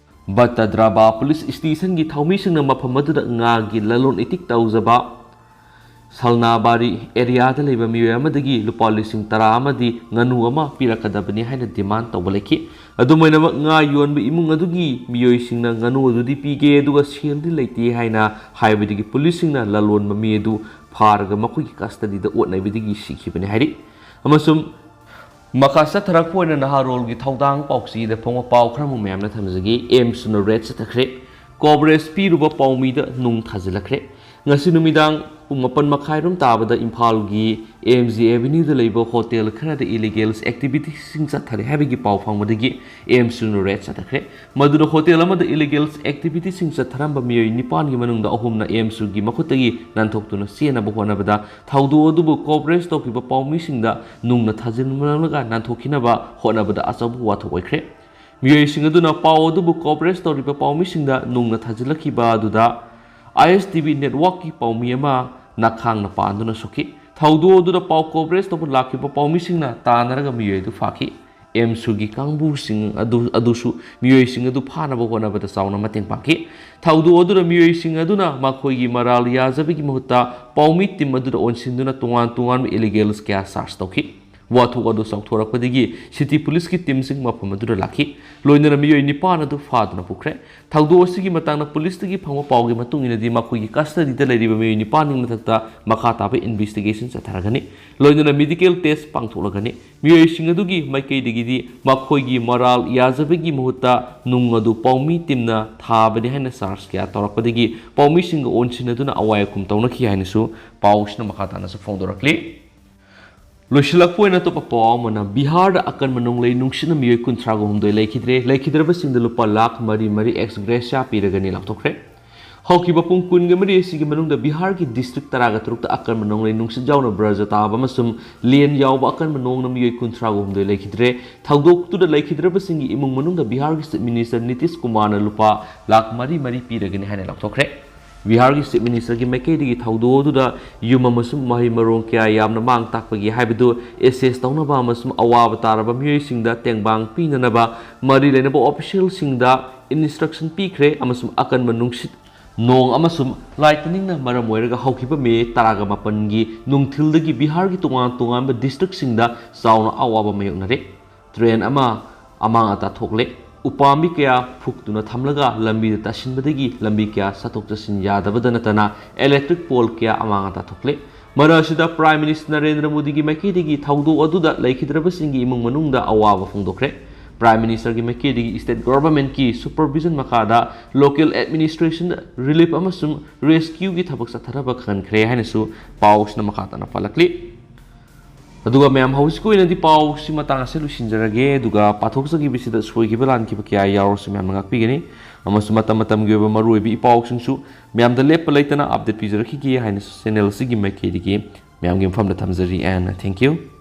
ꯕꯇꯗ꯭ꯔꯕꯥ ꯄꯨꯂꯤꯁ ꯁ꯭ꯇꯦꯁꯟꯒꯤ ꯊꯧꯃꯤꯁꯤꯡꯅ ꯃꯐꯝ ꯑꯗꯨꯗ ꯉꯥꯒꯤ ꯂꯂꯣꯟ ꯏꯇꯤꯛ ꯇꯧꯖꯕ ꯁꯜꯅꯥꯕꯥꯔꯤ ꯑꯦꯔꯤꯌꯥꯗ ꯂꯩꯕ ꯃꯤꯑꯣꯏ ꯑꯃꯗꯒꯤ ꯂꯨꯄꯥ ꯂꯤꯁꯤꯡ ꯇꯔꯥ ꯑꯃꯗꯤ ꯉꯥꯅꯨ ꯑꯃ ꯄꯤꯔꯛꯀꯗꯕꯅꯤ ꯍꯥꯏꯅ ꯗꯤꯃꯥꯟ ꯇꯧꯕ ꯂꯩꯈꯤ꯫ ꯑꯗꯨꯝ ꯑꯣꯏꯅꯃꯛ, ꯉꯥ ꯌꯣꯟꯕ ꯏꯃꯨꯡ ꯑꯗꯨꯒꯤ ꯃꯤꯑꯣꯏꯁꯤꯡꯅ ꯉꯥꯅꯨ ꯑꯗꯨꯗꯤ ꯄꯤꯒꯦ ꯑꯗꯨꯒ ꯁꯦꯜꯗꯤ ꯂꯩꯇꯦ ꯍꯥꯏꯅ ꯍꯥꯏꯕꯗꯒꯤ ꯄꯨꯂꯤꯁꯁꯤꯡꯅ ꯂꯂꯣꯟꯕ ꯃꯤ ꯑꯗꯨ ꯐꯥꯔꯒ ꯃꯈꯣꯏꯒꯤ ꯀꯁꯇꯗꯤꯗ ꯑꯣꯠ ꯅꯩꯕꯗꯒꯤ ꯁꯤꯈꯤꯕꯅꯤ ꯍꯥꯏꯔꯤ꯫ ꯑꯃꯁꯨꯡ ꯃꯈꯥ ꯆꯠꯊꯔꯛꯄ ꯑꯣꯏꯅ ꯅꯍꯥꯔꯣꯜꯒꯤ ꯊꯧꯗꯥꯡ ꯄꯥꯎꯆꯦꯗ ꯐꯣꯡꯕ ꯄꯥꯎ ꯈꯔ ꯑꯃꯨꯛ ꯃꯌꯥꯝꯅ ꯊꯝꯖꯒꯦ꯫ ꯑꯦꯝꯁꯅ ꯔꯦꯗ ꯆꯠꯊꯈ꯭ꯔꯦ꯫ ꯀꯣꯕꯔꯦꯖ ꯄꯤꯔꯨꯕ ꯄꯥꯎꯃꯤꯗ ꯅꯨꯡ ꯊꯥꯖꯤꯜꯂꯛꯈ꯭ꯔꯦ꯫ ꯉꯁꯤ ꯅꯨꯃꯤꯗꯥꯡ ꯄꯨꯡ ꯃꯥꯄꯟ ꯃꯈꯥꯏꯔꯣꯝ ꯇꯥꯕꯗ ꯏꯝꯐꯥꯜꯒꯤ ꯑꯦ ꯑꯦꯝ ꯖꯤ ꯑꯦꯚꯦꯅ꯭ꯌꯨꯗ ꯂꯩꯕ ꯍꯣꯇꯦꯜ ꯈꯔꯗ ꯏꯂꯤꯒꯦꯜ ꯑꯦꯛꯇꯤꯚꯤꯇꯤꯁꯤꯡ ꯆꯠꯊꯔꯦ ꯍꯥꯏꯕꯒꯤ ꯄꯥꯎ ꯐꯪꯕꯗꯒꯤ ꯑꯦ ꯑꯦꯝ ꯁꯨꯅ ꯔꯦꯗ ꯆꯠꯊꯈ꯭ꯔꯦ꯫ ꯃꯗꯨꯗ ꯍꯣꯇꯦꯜ ꯑꯃꯗ ꯏꯂꯤꯒꯦꯜ ꯑꯦꯛꯇꯤꯚꯤꯇꯤꯁꯤꯡ ꯆꯠꯊꯔꯝꯕ ꯃꯤꯑꯣꯏ ꯅꯤꯄꯥꯟꯒꯤ ꯃꯅꯨꯡꯗ ꯑꯍꯨꯝꯅ ꯑꯦ ꯑꯦꯝ ꯁꯨꯒꯤ ꯃꯈꯨꯠꯇꯒꯤ ꯅꯥꯟꯊꯣꯛꯇꯨꯅ ꯆꯦꯟꯅꯕ ꯍꯣꯠꯅꯕꯗ ꯊꯧꯗꯣꯛ ꯑꯗꯨꯕꯨ ꯀꯣꯕꯔꯦꯖ ꯇꯧꯈꯤꯕ ꯄꯥꯎꯃꯤꯁꯤꯡꯗ ꯅꯨꯡꯅ ꯊꯥꯖꯤꯟꯂꯒ ꯅꯥꯟꯊꯣꯛꯈꯤꯅꯕ ꯍꯣꯠꯅꯕꯗ ꯑꯆꯧꯕ ꯋꯥꯊꯣꯛ ꯑꯣꯏꯈ꯭ꯔꯦ꯫ ꯃꯤꯑꯣꯏꯁꯤꯡ ꯑꯗꯨꯅ ꯄꯥꯎ ꯑꯗꯨꯕꯨ ꯀꯣꯕꯔꯦꯖ ꯇꯧꯔꯤꯕ ꯄꯥꯎꯃꯤꯁꯤꯡꯗ ꯅꯨꯡꯅ ꯊꯥꯖꯤꯜꯂꯛꯈꯤꯕ ꯑꯗꯨꯗ ꯑꯥꯏ ꯑꯦꯁ ꯇꯤ ꯚꯤ ꯅꯦꯠꯋꯥꯔꯛꯀꯤ ꯄꯥꯎꯃꯤ ꯑꯃ ꯅꯈꯥꯡꯅ ꯄꯥꯟꯗꯨꯅ ꯁꯣꯛꯈꯤ꯫ ꯊꯧꯗꯣꯛ ꯑꯗꯨꯗ ꯄꯥꯎ ꯀꯣꯕꯔꯦꯖ ꯇꯧꯕ ꯂꯥꯛꯈꯤꯕ ꯄꯥꯎꯃꯤꯁꯤꯡꯅ ꯇꯥꯟꯅꯔꯒ ꯃꯤꯑꯣꯏ ꯑꯗꯨ ꯐꯥꯈꯤ꯫ ꯑꯦꯝꯁꯨꯒꯤ ꯀꯥꯡꯕꯨꯁꯤꯡ ꯑꯗꯨ, ꯑꯗꯨꯁꯨ ꯃꯤꯑꯣꯏꯁꯤꯡ ꯑꯗꯨ ꯐꯥꯅꯕ ꯍꯣꯠꯅꯕꯗ ꯆꯥꯎꯅ ꯃꯇꯦꯡ ꯄꯥꯡꯈꯤ꯫ ꯊꯧꯗꯣꯛ ꯑꯗꯨꯗ ꯃꯤꯑꯣꯏꯁꯤꯡ ꯑꯗꯨꯅ ꯃꯈꯣꯏꯒꯤ ꯃꯔꯥꯜ ꯌꯥꯖꯕꯒꯤ ꯃꯍꯨꯠꯇ ꯄꯥꯎꯃꯤ ꯇꯤꯝ ꯑꯗꯨꯗ ꯑꯣꯟꯁꯤꯟꯗꯨꯅ ꯇꯣꯉꯥꯟ ꯇꯣꯉꯥꯟꯕ ꯏꯂꯤꯒꯦꯜꯁ ꯀꯌꯥ ꯆꯥꯔꯖ ꯇꯧꯈꯤ꯫ ꯋꯥꯊꯣꯛ ꯑꯗꯨ ꯆꯥꯎꯊꯣꯔꯛꯄꯗꯒꯤ ꯁꯤꯇꯤ ꯄꯨꯂꯤꯁꯀꯤ ꯇꯤꯝꯁꯤꯡ ꯃꯐꯝ ꯑꯗꯨꯗ ꯂꯥꯛꯈꯤ꯫ ꯂꯣꯏꯅꯅ ꯃꯤꯑꯣꯏ ꯅꯤꯄꯥꯟ ꯑꯗꯨ ꯐꯥꯗꯨꯅ ꯄꯨꯈ꯭ꯔꯦ꯫ ꯊꯧꯗꯣꯛ ꯑꯁꯤꯒꯤ ꯃꯇꯥꯡꯗ ꯄꯨꯂꯤꯁꯇꯒꯤ ꯐꯪꯕ ꯄꯥꯎꯒꯤ ꯃꯇꯨꯡ ꯏꯟꯅꯗꯤ ꯃꯈꯣꯏꯒꯤ ꯀꯁꯇꯗꯤꯗ ꯂꯩꯔꯤꯕ ꯃꯤꯑꯣꯏ ꯅꯤꯄꯥꯟꯒꯤ ꯃꯊꯛꯇ ꯃꯈꯥ ꯇꯥꯕ ꯏꯟꯚꯦꯁꯇꯤꯒꯦꯁꯟ ꯆꯠꯊꯔꯒꯅꯤ꯫ ꯂꯣꯏꯅꯅ ꯃꯦꯗꯤꯀꯦꯜ ꯇꯦꯁ ꯄꯥꯡꯊꯣꯛꯂꯒꯅꯤ꯫ ꯃꯤꯑꯣꯏꯁꯤꯡ ꯑꯗꯨꯒꯤ ꯃꯥꯏꯀꯩꯗꯒꯤꯗꯤ ꯃꯈꯣꯏꯒꯤ ꯃꯔꯥꯜ ꯌꯥꯖꯕꯒꯤ ꯃꯍꯨꯠꯇ ꯅꯨꯡ ꯑꯗꯨ ꯄꯥꯎꯃꯤ ꯇꯤꯝꯅ ꯊꯥꯕꯅꯤ ꯍꯥꯏꯅ ꯆꯥꯔꯖ ꯀꯌꯥ ꯇꯧꯔꯛꯄꯗꯒꯤ ꯄꯥꯎꯃꯤꯁꯤꯡꯒ ꯑꯣꯟꯁꯤꯟꯅꯗꯨꯅ ꯑꯋꯥꯏ ꯑꯈꯨꯝ ꯇꯧꯅꯈꯤ ꯍꯥꯏꯅꯁꯨ ꯄꯥꯎꯁꯤꯅ ꯃꯈꯥ ꯇꯥꯅꯁꯨ ꯐꯣꯡꯗꯣꯔꯛꯂꯤ꯫ ꯂꯣꯏꯁꯤꯜꯂꯛꯄ ꯑꯣꯏꯅ ꯑꯇꯣꯞꯄ ꯄꯥꯎ ꯑꯃꯅ, ꯕꯤꯍꯥꯔꯗ ꯑꯀꯟꯕ ꯅꯣꯡꯂꯩ ꯅꯨꯡꯁꯤꯠꯅ ꯃꯤꯑꯣꯏ ꯀꯨꯟꯊ꯭ꯔꯥꯒ ꯍꯨꯝꯗꯣꯏ ꯂꯩꯈꯤꯗ꯭ꯔꯦ꯫ ꯂꯩꯈꯤꯗ꯭ꯔꯕꯁꯤꯡꯗ ꯂꯨꯄꯥ ꯂꯥꯈ ꯃꯔꯤ ꯃꯔꯤ ꯑꯦꯛꯁ ꯒ꯭ꯔꯦꯁꯤꯌꯥ ꯄꯤꯔꯒꯅꯤ ꯂꯥꯎꯊꯣꯛꯈ꯭ꯔꯦ꯫ ꯍꯧꯈꯤꯕ ꯄꯨꯡ ꯀꯨꯟꯒ ꯃꯔꯤ ꯑꯁꯤꯒꯤ ꯃꯅꯨꯡꯗ ꯕꯤꯍꯥꯔꯒꯤ ꯗꯤꯁꯇ꯭ꯔꯤꯛ ꯇꯔꯥꯒ ꯇꯔꯨꯛꯇ ꯑꯀꯟꯕ ꯅꯣꯡꯂꯩ ꯅꯨꯡꯁꯤꯠ ꯌꯥꯎꯅ ꯕ꯭ꯔꯖ ꯇꯥꯕ ꯑꯃꯁꯨꯡ ꯂꯦꯟ ꯌꯥꯎꯕ ꯑꯀꯟꯕ ꯅꯣꯡꯅ ꯃꯤꯑꯣꯏ ꯀꯨꯟꯊ꯭ꯔꯥꯒ ꯍꯨꯝꯗꯣꯏ ꯂꯩꯈꯤꯗ꯭ꯔꯦ꯫ ꯊꯧꯗꯣꯛꯇꯨꯗ ꯂꯩꯈꯤꯗ꯭ꯔꯕꯁꯤꯡꯒꯤ ꯏꯃꯨꯡ ꯃꯅꯨꯡꯗ ꯕꯤꯍꯥꯔꯒꯤ ꯆꯤꯐ ꯃꯤꯅꯤꯁꯇꯔ ꯅꯤꯇꯤꯁ ꯀꯨꯃꯥꯔꯅ ꯂꯨꯄꯥ ꯂꯥꯈ ꯃꯔꯤ ꯃꯔꯤ ꯄꯤꯔꯒꯅꯤ ꯍꯥꯏꯅ ꯂꯥꯎꯊꯣꯛꯈ꯭ꯔꯦ꯫ ꯕꯤꯍꯥꯔꯒꯤ ꯆꯤꯐ ꯃꯤꯅꯤꯁꯇꯔꯒꯤ ꯃꯥꯏꯀꯩꯗꯒꯤ ꯊꯧꯗꯣꯛ ꯑꯗꯨꯗ ꯌꯨꯝ ꯑꯃꯁꯨꯡ ꯃꯍꯩ ꯃꯔꯣꯡ ꯀꯌꯥ ꯌꯥꯝꯅ ꯃꯥꯡ ꯇꯥꯛꯄꯒꯦ ꯍꯥꯏꯕꯗꯨ ꯑꯦꯁꯦꯁ ꯇꯧꯅꯕ ꯑꯃꯁꯨꯡ ꯑꯋꯥꯕ ꯇꯥꯔꯕ ꯃꯤꯑꯣꯏꯁꯤꯡꯗ ꯇꯦꯡꯕꯥꯡ ꯄꯤꯅꯅꯕ ꯃꯔꯤ ꯂꯩꯅꯕ ꯑꯣꯐꯤꯁꯤꯌꯦꯜꯁꯤꯡꯗ ꯏꯟꯁꯇ꯭ꯔꯛꯁꯟ ꯄꯤꯈ꯭ꯔꯦ ꯑꯃꯁꯨꯡ ꯑꯀꯟꯕ ꯅꯨꯡꯁꯤꯠ, ꯅꯣꯡ ꯑꯃꯁꯨꯡ ꯂꯥꯏꯇꯅꯤꯡꯅ ꯃꯔꯝ ꯑꯣꯏꯔꯒ ꯍꯧꯈꯤꯕ ꯃꯦ ꯇꯔꯥꯒ ꯃꯥꯄꯟꯒꯤ ꯅꯨꯡꯊꯤꯜꯗꯒꯤ ꯕꯤꯍꯥꯔꯒꯤ ꯇꯣꯉꯥꯟ ꯇꯣꯉꯥꯟꯕ ꯗꯤꯁꯇ꯭ꯔꯤꯛꯁꯤꯡꯗ ꯆꯥꯎꯅ ꯑꯋꯥꯕ ꯃꯥꯌꯣꯛꯅꯔꯦ꯫ ꯇ꯭ꯔꯦꯟ ꯑꯃ ꯑꯃꯥꯡ ꯑꯇꯥ ꯊꯣꯛꯂꯦ꯫ ꯎꯄꯥꯝꯕꯤ ꯀꯌꯥ ꯐꯨꯛꯇꯨꯅ ꯊꯝꯂꯒ ꯂꯝꯕꯤꯗ ꯇꯥꯁꯤꯟꯕꯗꯒꯤ ꯂꯝꯕꯤ ꯀꯌꯥ ꯆꯠꯊꯣꯛ ꯆꯠꯁꯤꯟ ꯌꯥꯗꯕꯗ ꯅꯠꯇꯅ ꯏꯂꯦꯛꯇ꯭ꯔꯤꯛ ꯄꯣꯜ ꯀꯌꯥ ꯑꯃꯥꯡ ꯑꯇꯥ ꯊꯣꯛꯂꯦ꯫ ꯃꯔꯛ ꯑꯁꯤꯗ ꯄ꯭ꯔꯥꯏꯝ ꯃꯤꯅꯤꯁꯇꯔ ꯅꯔꯦꯟꯗ꯭ꯔ ꯃꯣꯗꯤꯒꯤ ꯃꯥꯏꯀꯩꯗꯒꯤ ꯊꯧꯗꯣꯛ ꯑꯗꯨꯗ ꯂꯩꯈꯤꯗ꯭ꯔꯕꯁꯤꯡꯒꯤ ꯏꯃꯨꯡ ꯃꯅꯨꯡꯗ ꯑꯋꯥꯕ ꯐꯣꯡꯗꯣꯛꯈ꯭ꯔꯦ꯫ Prime Ministerꯒꯤ ꯃꯥꯏꯀꯩꯗꯒꯤ state governmentꯀꯤ supervision ꯃꯈꯥꯗ local administration relief ꯑꯃꯁꯨꯡ rescueꯒꯤ ꯊꯕꯛ ꯆꯠꯊꯅꯕ ꯈꯪꯍꯟꯈ꯭ꯔꯦ ꯍꯥꯏꯅꯁꯨ ꯄꯥꯎꯁꯤꯅ ꯃꯈꯥ ꯇꯥꯅ ꯄꯜꯂꯛꯂꯤ꯫ ꯑꯗꯨꯒ ꯃꯌꯥꯝ, ꯍꯧꯖꯤꯛꯀꯤ ꯑꯣꯏꯅꯗꯤ ꯄꯥꯎꯁꯤ ꯃꯇꯥꯡ ꯑꯁꯤꯗ ꯂꯣꯏꯁꯤꯟꯖꯔꯒꯦ꯫ ꯑꯗꯨꯒ ꯄꯥꯊꯣꯛꯆꯈꯤꯕꯁꯤꯗ ꯁꯣꯏꯈꯤꯕ ꯂꯥꯟꯈꯤꯕ ꯀꯌꯥ ꯌꯥꯎꯔꯁꯨ ꯃꯌꯥꯝꯅ ꯉꯥꯛꯄꯤꯒꯅꯤ꯫ ꯑꯃꯁꯨꯡ ꯃꯇꯝ ꯃꯇꯝꯒꯤ ꯑꯣꯏꯕ ꯃꯔꯨꯑꯣꯏꯕ ꯏ ꯄꯥꯎꯁꯤꯡꯁꯨ ꯃꯌꯥꯝꯗ ꯂꯦꯞꯄ ꯂꯩꯇꯅ update ꯄꯤꯖꯔꯛꯈꯤꯒꯦ ꯍꯥꯏꯅꯁꯨ channel ꯑꯁꯤꯒꯤ ꯃꯥꯏꯀꯩꯗꯒꯤ ꯃꯌꯥꯝꯒꯤ ꯃꯐꯝꯗ ꯊꯝꯖꯔꯤ꯫ And thank you꯫